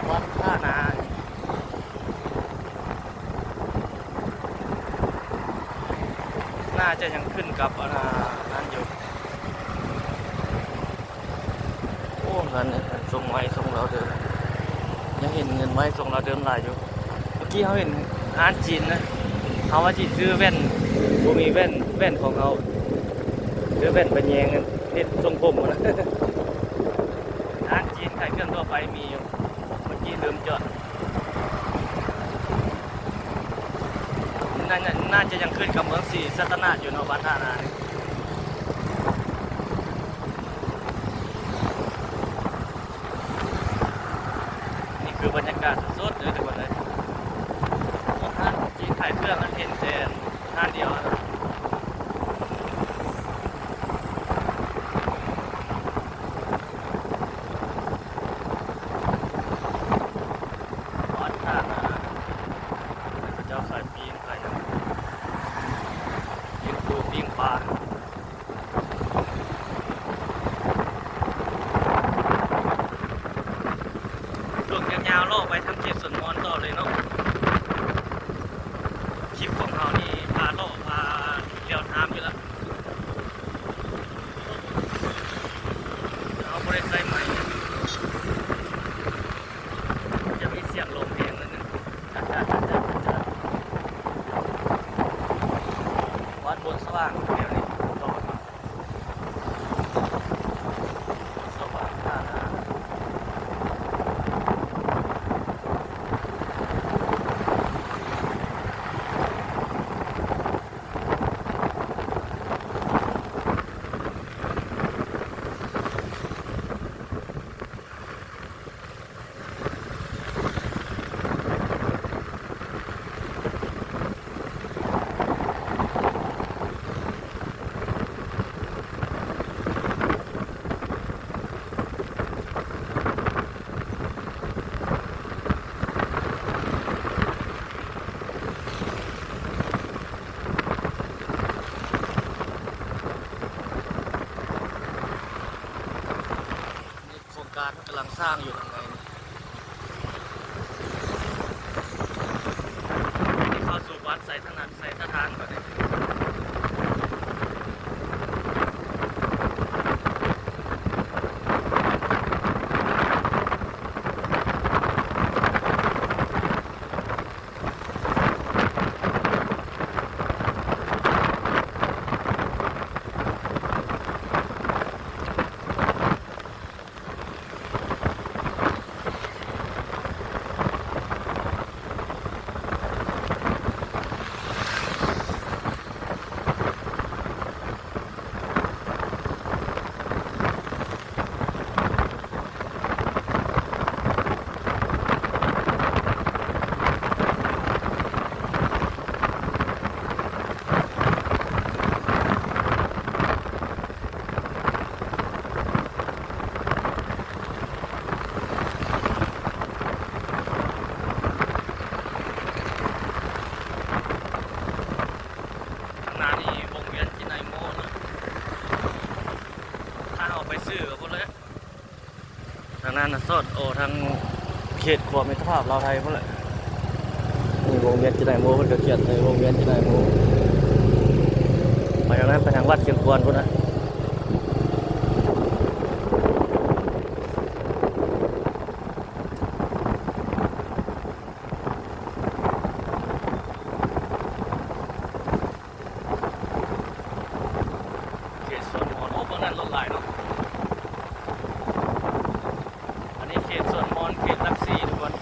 ວັດທ່ານາ ໜ້າຈະຍັງຂຶ້ນກັບ ອັນນັ້ນຢູ່. ໂອ້ ເຮືອນນີ້ເພິ່ນຊົງໄວ້ຊົງລາວເດີມ ຍັງເຫັນເຮືອນໄມ້ຊົງລາວເດີມຫຼາຍຢູ່. ເມື່ອກີ້ເຮົາເຫັນຮ້ານຈີນນະ ເຮົາວ່າຊິຊື້ແວ່ນ ບໍ່ມີແວ່ນ ແວ່ນຂອງເຮົາ ຊື້ແວ່ນໄປແຍງກັນ. ເຮັດຊົງຜົມຫັ້ນນະ. ຮ້ານຈີນຂາຍເຄື່ອງທົ່ວໄປມີຢູ່ ເມື່ອກີ້ລືມຈອດ. ໜ້າ ໜ້າຈະຍັງຂຶ້ນກັບເມືອງສີສັດຕະນາກຢູ່ເນາະ ບ້ານທ່ານານີ້. ນີ້ຄືບັນຍາກາດສົດໆເດີທຸກຄົນເອີຍ. ພວກຮ້ານຈີນຂາຍເຄື່ອງນັ້ນເຫັນແຕ່ຮ້ານດຽວ. ວັດທ່ານາ ເຂົາເຈົ້າຂາຍປີ້ງ ຂາຍຫຍັງ ປີ້ງປູ ປີ້ງປາ. ລົງຍາວໆ ເລາະໄປທາງເຂດສວນມອນຕໍ່ເລີຍເນາະ. ຄລິບຂອງເຮົານີ້ພາເລາະ ພາທ່ຽວທາມຢູ່ລະ. ເຮົາບໍ່ໄດ້ໃຊ້ໄມ ຈະມີສຽງລົມແຮງໜ້ອຍໜຶ່ງ. ວັດໂພນສະຫວ່າງແຖວນີ້ ສະຫວ່າງທ່ານາ. ໂຄງການກຳລັງສ້າງຢູ່ທາງໃນນີ້. ເຂົ້າສູ່ວັດໄຊທະນະ ໄຊສະຖານບັດນີ້. ຂ້າງໜ້ານີ້ວົງວຽນຈິນາຍໂມນະ ຖ້າເຮົາໄປຊື່ກັບພຸ້ນແຫຼະ. ທາງນັ້ນນະ ສອດອອກທາງເຂດຂົວມິດຕະພາບລາວໄທພຸ້ນແຫຼະ. ນີ້ວົງວຽນຈິນາຍໂມ ເພິ່ນກໍຂຽນໃສ່ວົງວຽນຈິນາຍໂມ. ໄປທາງນັ້ນ ໄປທາງວັດຊຽງຄວນພຸ້ນນະ. ເຂດສວນມອນ ໂອ້ ເບິ່ງນັ້ນລົດຫຼາຍເນາະ. ອັນນີ້ເຂດສວນມອນ ເຂດຫຼັກສີ່ທຸກຄົນ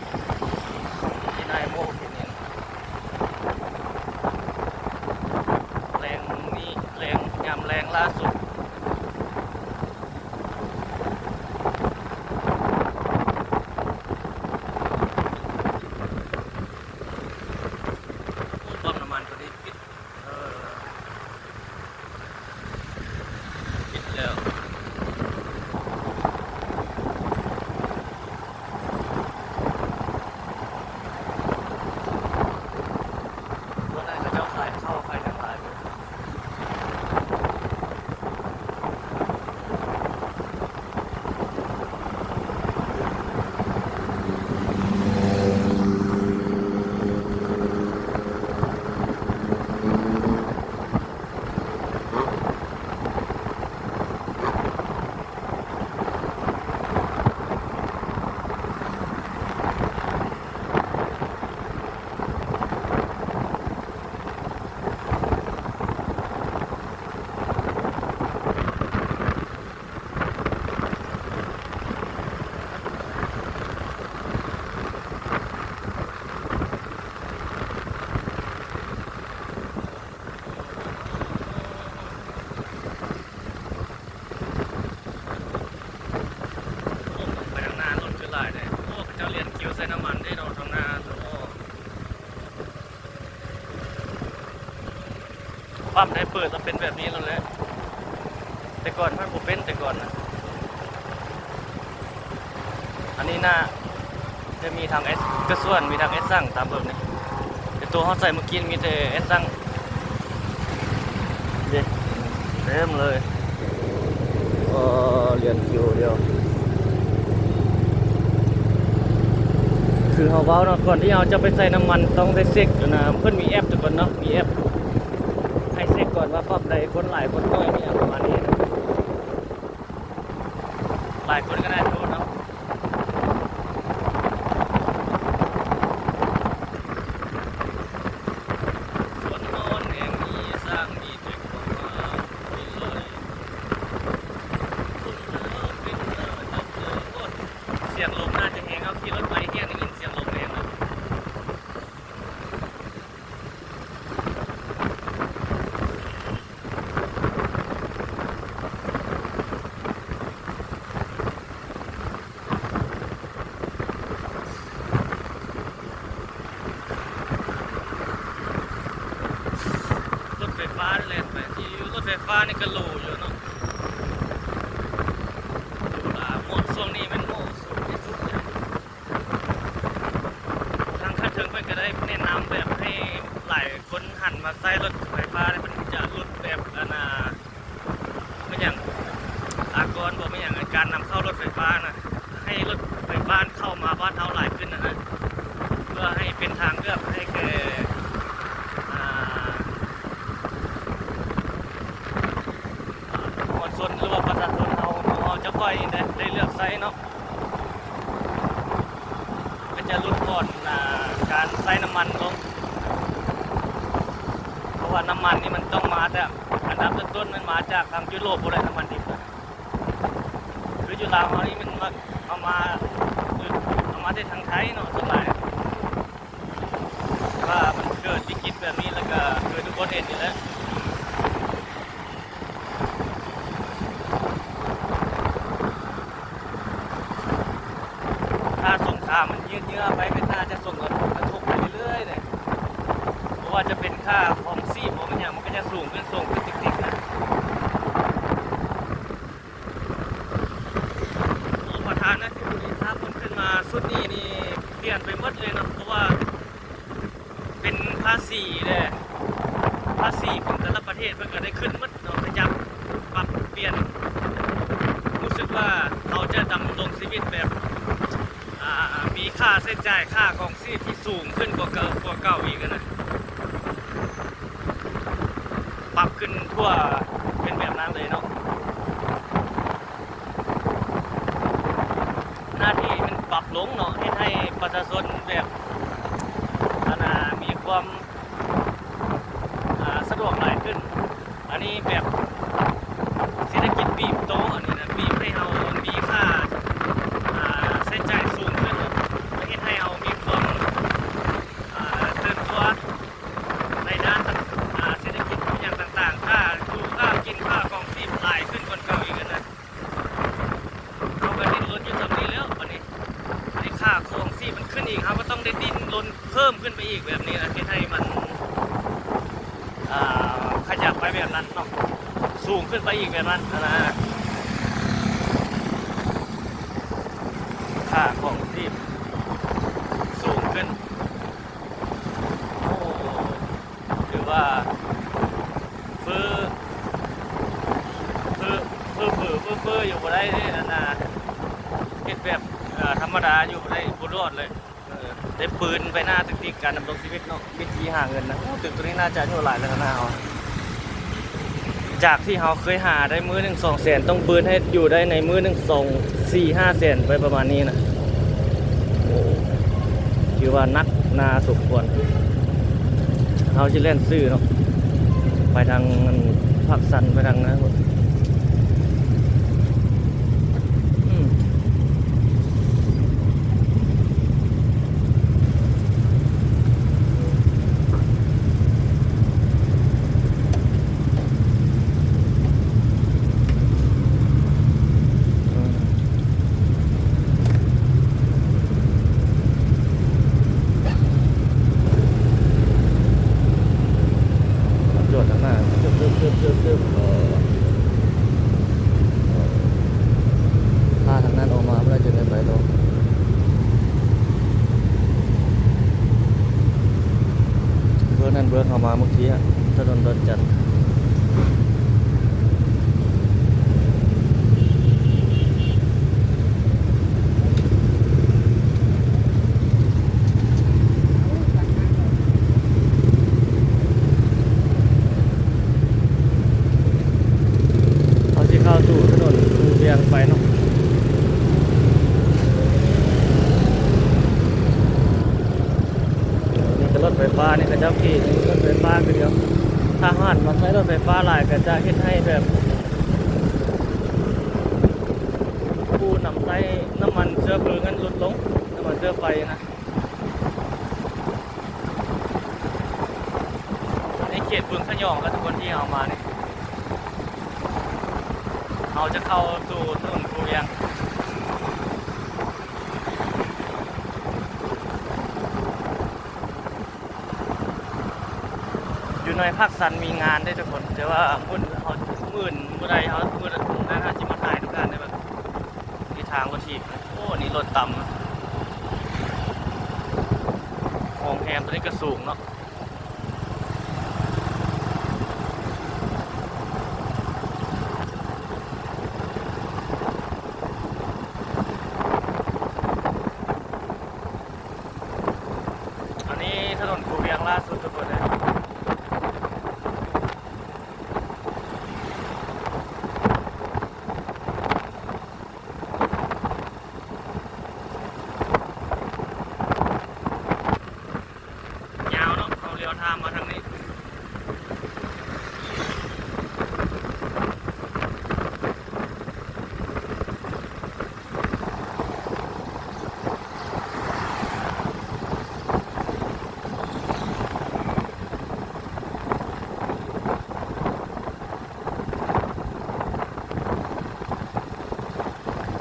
ທີ່ນາຍໂມເຂດນີ້. ແລງນີ້ ແລງ ຍາມແລງລ່າສຸດ. ໂອ້ ປ້ຳນ້ຳມັນຕົວນີ້ປິດ. ເອີ ປິດແລ້ວ. ຕົວນັ້ນເຂົາເຈົ້າຂາຍເຂົ້າຂາຍຫຍັງຫຼາຍ. ປ້ຳໄດ້ເປີດແລ້ວເປັນແບບນີ້ແລ້ວແຫຼະ ແຕ່ກ່ອນມັນບໍ່ເປັນ ແຕ່ກ່ອນນະ. ອັນນີ້ໜ້າຈະມີທາງເອສ ກະຊວນ ມີທາງເອສຊັງຕາມເບິ່ງນີ້ ແຕ່ໂຕເຮົາໃສ່ມື້ກີ້ມີແຕ່ເອສຊັງເດ້ ເຕັມເລີຍ. ເອີ ລຽນຄິວດຽວ ຄືເຮົາເວົ້າເນາະ ກ່ອນທີ່ເຮົາຈະໄປໃສ່ນ້ຳມັນ ຕ້ອງໄດ້ເຊັກນະ ເພິ່ນມີແອັບທຸກຄົນເນາະ ມີແອັບໃຫ້ເຊັກກ່ອນວ່າປ້ຳໃດຄົນຫຼາຍຄົນໜ້ອຍ ອີ່ຫຍັງປະມານນີ້ນະ. ຫຼາຍຄົນກໍໄດ້ໂທດເນາະ. ສວນນອນແຫ່ງນີ້ ຊ້າງມີແຕ່ຄວາມງາມ ມີລອຍ ສົມເປັນໜ້າຈັບໂຕ. ໂອ້ຍ ສຽງລົມໜ້າຈະແຮງ ເຮົາຂີ່ລົດໄປແຮງ ໄດ້ຍິນສຽງລົມແຮງເນາະ. ລົດໄຟຟ້າແລ່ນໄປ ທີ່ລົດໄຟຟ້ານີ້ກໍຫຼູຢູ່ເນາະ ຫຼູຫຼາ ເໝາະ ຊ່ວງນີ້ແມ່ນເໝາະສຸດທີ່ສຸດເລີຍ. ທາງຂັ້ນເທິງເພິ່ນກໍໄດ້ແນະນຳແບບໃຫ້ຫຼາຍຄົນຫັນມາໃຊ້ລົດໄຟຟ້າ ເພິ່ນຈະຫຼຸດແບບ ອັນນ່າ ແມ່ນຫຍັງ ອາກອນບໍ່ ແມ່ນຫຍັງ ການນຳເຂົ້າລົດໄຟຟ້ານະ ໃຫ້ລົດໄຟຟ້າເຂົ້າມາບ້ານເຮົາຫຼາຍຂຶ້ນນະ ເພື່ອໃຫ້ເປັນທາງເລືອກໃຫ້ແກ່ ອ່າ ມວນຊົນ ຫຼືວ່າປະຊາຊົນເຮົາ ເຮົາຈະຄ່ອຍໄດ້ ໄດ້ເລືອກໃຊ້ເນາະ. ກໍຈະຫຼຸດຜ່ອນ ອ່າ ການໃຊ້ນ້ຳມັນລົງ ເພາະວ່ານ້ຳມັນນີ້ມັນຕ້ອງມາແຕ່ ອັນດັບຕົ້ນໆ ມັນມາຈາກທາງຢູໂຣບພຸ້ນແຫຼະ ນ້ຳມັນດິບນະ ຄືຢູ່ລາວເຮົານີ້ມັນມາ ເອົາມາ ເອົາມາແຕ່ທາງໄທເນາະ ສ່ວນຫຼາຍ ວ່າມັນເກີດວິກິດແບບນີ້ ແລ້ວກໍຄືທຸກຄົນເຫັນນີ້ແຫຼະ. ຖ້າສົງຄາມມັນຍືດເຍື້ອໄປ ມັນໜ້າຈະສົ່ງຜົນກະທົບໄປເລື້ອຍໆເດ້ ບໍ່ວ່າຈະເປັນຄ່າຄອງຊີບບໍ່ແມ່ນຫຍັງ ມັນກໍຈະສູງຂຶ້ນ ສູງຂຶ້ນຕິກໆນະ. ໂອ້ ປະທານາທິບໍດີ ຖ້າເພິ່ນຂຶ້ນມາຊຸດນີ້ນີ້ ປ່ຽນໄປໝົດເລີຍເນາະ ເພາະວ່າ ເປັນພາສີແດ່ ພາສີຂອງແຕ່ລະປະເທດເພິ່ນກໍໄດ້ຂຶ້ນໝົດເນາະ ຂະຫຍັບປັບປ່ຽນ. ຮູ້ສຶກວ່າເຮົາຈະດຳລົງຊີວິດແບບ ອ່າ ມີຄ່າໃຊ້ຈ່າຍ ຄ່າຄອງຊີບທີ່ສູງຂຶ້ນກວ່າເກົ່າ ກວ່າເກົ່າອີກນະ ປັບຂຶ້ນທົ່ວ ເປັນແບບນັ້ນເລີຍເນາະ. ໜ້າທີ່ມັນປັບລົງເນາະ ເຮັດໃຫ້ປະຊາຊົນແບບ ອັນນ່າ ມີຄວາມ ອ່າ ສະດວກຫຼາຍຂຶ້ນ. ອັນນີ້ແບບເສດຖະກິດບີບໂຕ ອັນນີ້ນະ ບີບໃຫ້ເຮົາມີຄ່າ ອ່າ ໃຊ້ຈ່າຍສູງຂຶ້ນເນາະ ເຮັດໃຫ້ເຮົາມີຄວາມ ອ່າ ຕື່ນຕົວ ໃນດ້ານ ອ່າ ເສດຖະກິດ ອີ່ຫຍັງຕ່າງໆ ຄ່າຢູ່ ຄ່າກິນ ຄ່າຄອງຊີບຫຼາຍຂຶ້ນກວ່າເກົ່າອີກນະ. ເຮົາກໍດີ້ນລົນຢູ່ສ່ຳນີ້ແລ້ວ ບາດນີ້ ໃຫ້ຄ່າຄອງຊີບມັນຂຶ້ນອີກ ເຮົາກໍຕ້ອງໄດ້ດີ້ນລົນເພີ່ມຂຶ້ນໄປອີກແບບນີ້ນະ ເຮັດໃຫ້ມັນ ອ່າ ຂະຫຍັບໄປແບບນັ້ນເນາະ ສູງຂຶ້ນໄປອີກແບບນັ້ນຫັ້ນນະ. ຄ່າຄອງຊີບສູງຂຶ້ນ ໂອ້ ຖືວ່າເຟີ້ ເຟີ້ ເຟີ້ ເຟີ້ ເຟີ້ຢູ່ບໍ່ໄດ້ເດ້ ອັນນ່າ ເຮັດແບບ ເອີ ທຳມະດາຢູ່ບໍ່ໄດ້ ບໍ່ລອດເລີຍ. ເອີ ໄດ້ປືນໄປໜ້າຕຶກໆ ການດຳລົງຊີວິດເນາະ ວິທີຫາເງິນນະ. ໂອ້ ຕຶກໂຕນີ້ໜ້າຈະອາຍຸຫຼາຍແລ້ວນະເຮົາ. ຈາກທີ່ເຮົາເຄີຍຫາໄດ້ມື້ໜຶ່ງສອງແສນ ຕ້ອງບືນໃຫ້ຢູ່ໄດ້ໃນມື້ໜຶ່ງສອງ ສີ່ຫ້າແສນໄປປະມານນີ້ນະ. ໂອ້ ຖືວ່າໜັກໜາສົມຄວນ. ເຮົາຊິແລ່ນຊື່ເນາະ ໄປທາງພາກຊັນ ໄປທາງນັ້ນພຸ້ນ. ອືມ. ຈອດທາງໜ້າ ຈ ເຂົ້າມາເມື່ອກີ້ ຖະໜົນດອນຈັນ. ເຮົາຊິເຂົ້າສູ່ຖະໜົນພູວຽງໄປເນາະ. ນີ້ກໍລົດໄຟຟ້າ ນີ້ເຂົາເຈົ້າຂີ່ລົດໄຟຟ້າຄືດຽວ. ຖ້າຫາກມາໃຊ້ລົດໄຟຟ້າຫຼາຍ ກໍຈະເຮັດໃຫ້ແບບຜູ້ນຳໃຊ້ນ້ຳມັນເຊື້ອເພີງນັ້ນຫຼຸດລົງ, ນ້ຳມັນເຊື້ອໄຟນະ. ອັນນີ້ເຂດບຶງຂະຫຍອງແລ້ວທຸກຄົນ ທີ່ເຮົາມານີ້. ເຮົາຈະເຂົ້າສູ່ຖະໜົນພູວຽງ. ຢູ່ໜ່ວຍພາກສັນມີງານເດ້ທຸກຄົນ, ແຕ່ວ່າມື້ເຮົາ ມື້ອື່ນມື້ໃດເຮົາ ມື້ນັ້ນເຮົາຊິມາຖ່າຍທຸກທ່ານໄດ້ເບິ່ງ. ມີທາງລົດຖີບ. ໂອ້ ນີ້ລົດຕຳ. ໂຮງແຮມຕົວນີ້ກໍສູງເນາະ. ອັນນີ້ຖະໜົນພູວຽງລ່າສຸດທຸກຄົນເອີຍ. ຍາວເນາະ, ເຮົາລ້ຽວທາງມາທາງນີ້.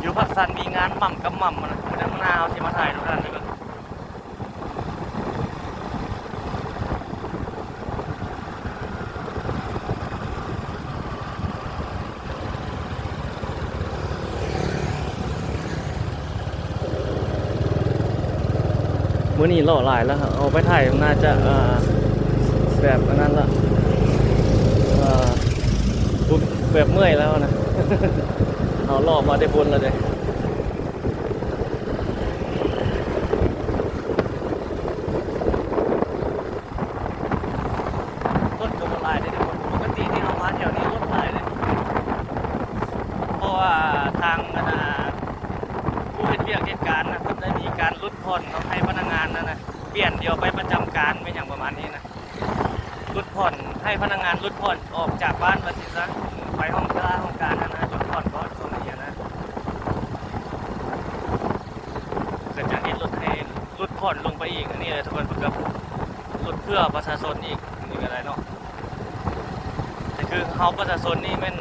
ຢູ່ພາກສັນມີງານໝ່ຳກັບໝ່ຳນະ, ມື້ໜ້າເຮົາຊິມາຖ່າຍທຸກທ່ານເບິ່ງ. ມື້ນີ້ຫຼໍ່ຫຼາຍແລ້ວ, ເອົາໄປຖ່າຍໜ້າຈະ ເອີ ແບບອັນນັ້ນລະ ເອີ ແບບເມື່ອຍແລ້ວນະ. ເຮົາຫຼໍ່ມາແຕ່ພຸ້ນແລ້ວເດ້. ລົດກໍບໍ່ຫຼາຍເດ້ທຸກຄົນ, ປົກກະຕິທີ່ເຮົາມາແຖວນີ້ລົດຫຼາຍເດ້. ເພາະວ່າທາງອັນນ່າ ຜູ້ເຮັດວຽກເຮັດການນະ ເພິ່ນໄດ້ມີການຫຼຸດຜ່ອນເນາະ ໃຫ້ພະນັກງານນັ້ນນະ ປ່ຽນດຽວໄປປະຈຳການ ແມ່ນຫຍັງປະມານນີ້ນະ. ຫຼຸດຜ່ອນ ໃຫ້ພະນັກງານຫຼຸດຜ່ອນອອກຈາກບ້ານວ່າຊີ້ຊະ, ໄປຫ້ອງການ ຫ້ອງການຫັ້ນນະ ຫຼຸດຜ່ອນກ່ອນ ຊ່ວງນີ້ນະ. ເພິ່ນຈະເຮັດລົດໃຫ້ຫຼຸດຜ່ອນລົງໄປອີກ. ອັນນີ້ແຫຼະທຸກຄົນ, ເພິ່ນກໍຫຼຸດເພື່ອປະຊາຊົນອີກ, ນີ້ກໍໄດ້ເນາະ. ແຕ່ຄືເຮົາປະຊາຊົນນີ້ແມ່ນ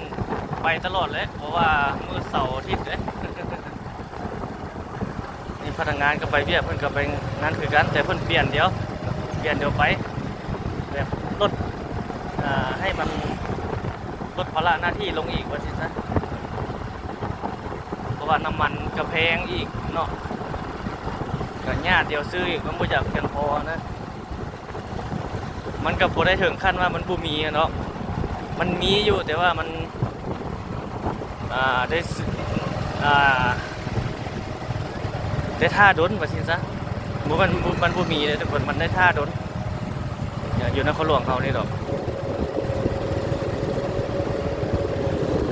ໄປຕະຫຼອດແຫຼະ, ເພາະວ່າມື້ເສົາອາທິດເດ້. ນີ້ພະນັກງານກໍໄປວຽກ, ເພິ່ນກໍໄປງານຄືກັນ, ແຕ່ເພິ່ນປ່ຽນດຽວ, ປ່ຽນດຽວໄປ, ແບບລົດ ອ່າ ໃຫ້ມັນ ລົດພາລະໜ້າທີ່ລົງອີກວ່າຊີ້ຊະ, ເພາະວ່ານ້ຳມັນກໍແພງອີກເນາະ, ກໍຍາດດຽວຊື້ອີກ, ມັນບໍ່ຢາກພຽງພໍນະ. ມັນກໍບໍ່ໄດ້ເຖິງຂັ້ນວ່າມັນບໍ່ມີເນາະ, ມັນມີຢູ່ ແຕ່ວ່າມັນ ອ່າ ໄດ້ ອ່າ ໄດ້ຖ້າດົນວ່າຊີ້ຊະ. ບໍ່ແມ່ນ ມັນບໍ່ມີເດ້ທຸກຄົນ, ມັນໄດ້ຖ້າດົນ. ຢູ່ນະຄອນຫຼວງເຮົານີ້ດອກ.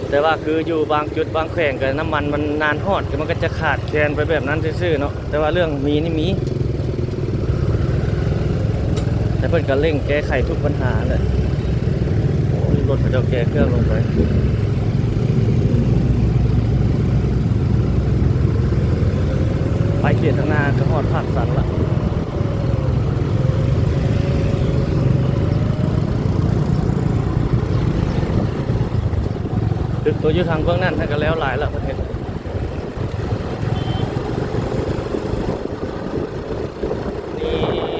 ແຕ່ວ່າຄືຢູ່ບາງຈຸດບາງແຂວງກໍນ້ຳມັນມັນນານຮອດ ກໍມັນກໍຈະຂາດແຄນໄປແບບນັ້ນຊື່ໆເນາະ, ແຕ່ວ່າເລື່ອງມີນີ້ມີ, ແຕ່ເພິ່ນກໍເລັ່ງແກ້ໄຂທຸກບັນຫາແຫຼະ. ໂອ້ ລົດເຂົາເຈົ້າແກ່ເຄື່ອງລົງໄປ. ໄປເຂດທາງໜ້າກໍຮອດພາກສັນລະ. ຕຶກຕົວຢູ່ທາງເບື້ອງນັ້ນ ນັ້ນກໍແລ້ວຫຼາຍລະເພິ່ນເຮັດ. ນີ້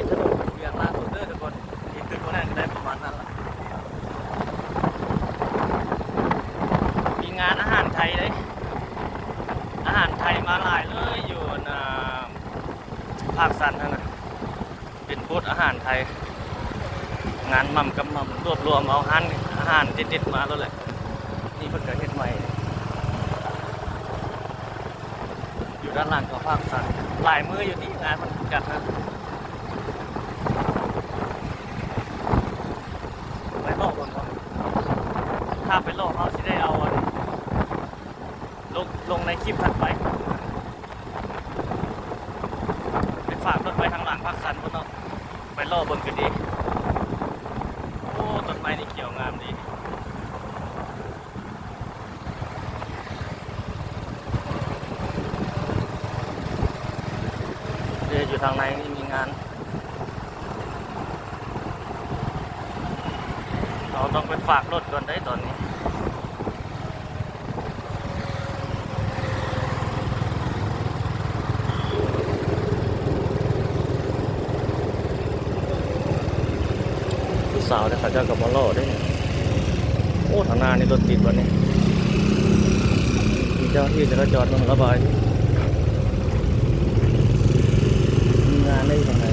ຖະໜົນວຽງລ່າສຸດເດີທຸກຄົນ, ທີ່ຕຶກຕົວນັ້ນກໍໄດ້ປະມານນັ້ນລະ. ມີງານອາຫານໄທເດ້, ອາຫານໄທມາຫຼາຍເລີຍ ຢູ່ອັນ ອ່າ ພາກສັນຫັ້ນນະ. ເປັນບູດອາຫານໄທ. ງານໝ່ຳກັບໝ່ຳ ລວບລວມເອົາຮ້ານອາຫານເດັດໆມາໂລດແຫຼະ. ນີ້ເພິ່ນກໍເຮັດໃໝ່ ຢູ່ດ້ານຫຼັງຂອງພາກສັນ ຫຼາຍມື້ຢູ່ຕິງານເພິ່ນຈັດນະ. ໄປເລາະເບິ່ງກ່ອນ ຖ້າໄປເລາະເຮົາຊິໄດ້ເອົາອັນ ລົງ ລົງໃນຄລິບຖັດໄປ. ໄປຝາກລົດໄວ້ທາງຫຼັງພາກສັນພຸ້ນເນາະ ໄປເລາະເບິ່ງກໍດີ. ໂອ້ ຕົ້ນໄມ້ນີ້ຂຽວງາມດີ. ເດ້ ຢູ່ທາງໃນນີ້ມີງານ. ເຮົາຕ້ອງໄປຝາກລົດກ່ອນເດ້ຕອນນີ້. ຜູ້ສາວເດ້ ເຂົາເຈົ້າກໍມາເລາະເດ້. ໂອ້ ທາງໜ້ານີ້ລົດຕິດບັດນີ້ ມີເຈົ້າໜ້າທີ່ຈະລາຈອນນຳລະບາຍ. ມີງານໄດ້ຢູ່ທາງໃນ.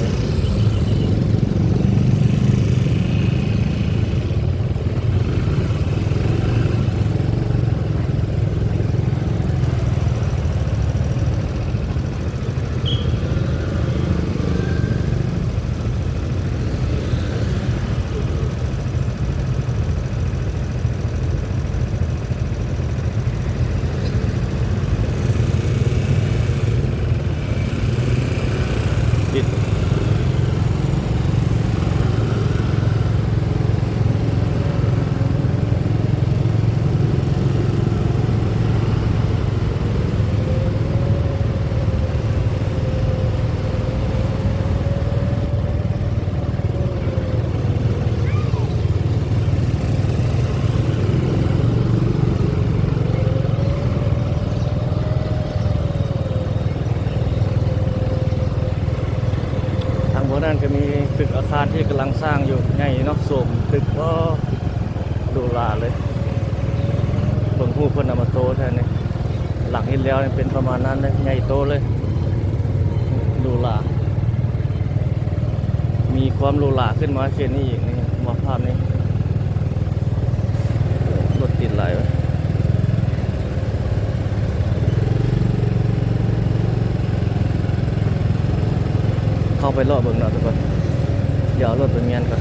ທາງເບື້ອງນັ້ນກໍມີຕຶກອາຄານທີ່ກຳລັງສ້າງຢູ່ ໃຫຍ່ເນາະ ໂສມຕຶກ ໂອ້ ຫຼູຫຼາເລີຍ. ເບິ່ງຮູບເພິ່ນເອົາມາໂຊໃສ່ນີ້ ຫຼັງເຮັດແລ້ວນີ້ເປັນປະມານນັ້ນເລີຍ ໃຫຍ່ໂຕເລີຍ ຫຼູຫຼາ. ມີຄວາມຫຼູຫຼາຂຶ້ນມາເຂດນີ້ອີກນີ້ ມອງພາບນີ້ ລົດຕິດຫຼາຍເວີ້ຍ. ເຂົ້າໄປເລາະເບິ່ງເນາະທຸກຄົນ ດຽວເອົາລົດໄປມ້ຽນກ່ອນ.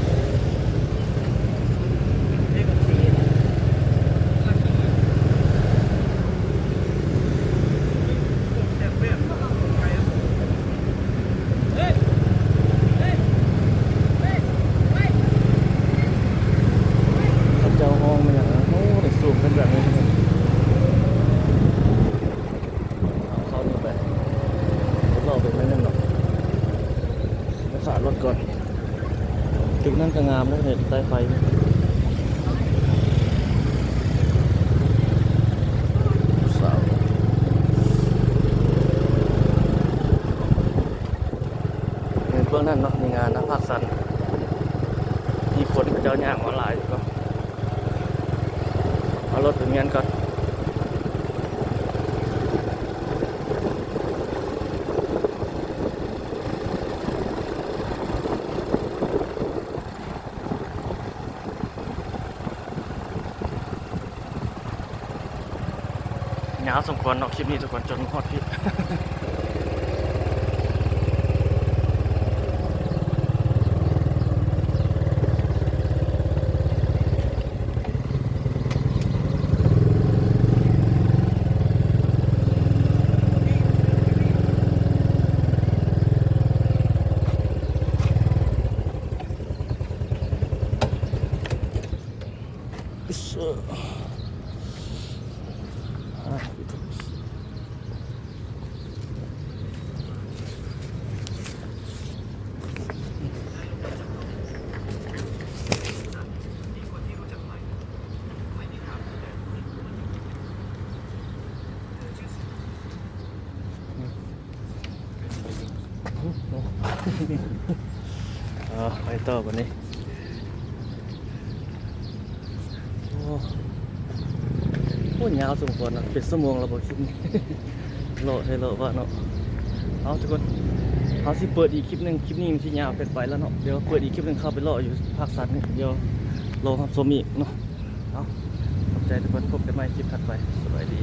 ເຂົາເຈົ້າຮ້ອງແມ່ນຫຍັງນະ? ໂອ້ ໄດ້ສູບເປັນແບບນີ້. ເອົາເຂົ້ານີ້ໄປ ເລາະໄປໜ້ອຍໜຶ່ງເນາະ ໄປຝາກລົດກ່ອນ. ຕຶກນັ້ນກໍງາມເດ້ ເຮັດໃຕ້ໄຟ. ສາວ ເບິ່ງນັ້ນເນາະ ມີງານນະ ພາກສັນ ມີຄົນເຂົາເຈົ້າຍ່າງມາຫຼາຍຢູ່. ເອົາລົດໄປມ້ຽນກ່ອນ. ຍາວສົມຄວນເນາະ ຄລິບນີ້ທຸກຄົນ ຈົນຮອດພີ້. ເອົາ ໄປຕໍ່ບັດນີ້. ໂອ້ ໂອ້ ຍາວສົມຄວນນະ ເປັນຊົ່ວໂມງແລ້ວບໍ່ຄິດ ເລາະໃຫ້ເລາະວ່າເນາະ. ເອົາ ທຸກຄົນ ເຮົາຊິເປີດອີກຄລິບໜຶ່ງ ຄລິບນີ້ມັນຊິຍາວເກີນໄປແລ້ວເນາະ. ດຽວເປີດອີກຄລິບໜຶ່ງ ເຂົ້າໄປເລາະຢູ່ພາກສັນນີ້ ດຽວລໍຮັບຊົມອີກເນາະ. ເອົາ ຂອບໃຈທຸກຄົນ ພົບກັນໃໝ່ຄລິບຖັດໄປ. ສະບາຍດີ.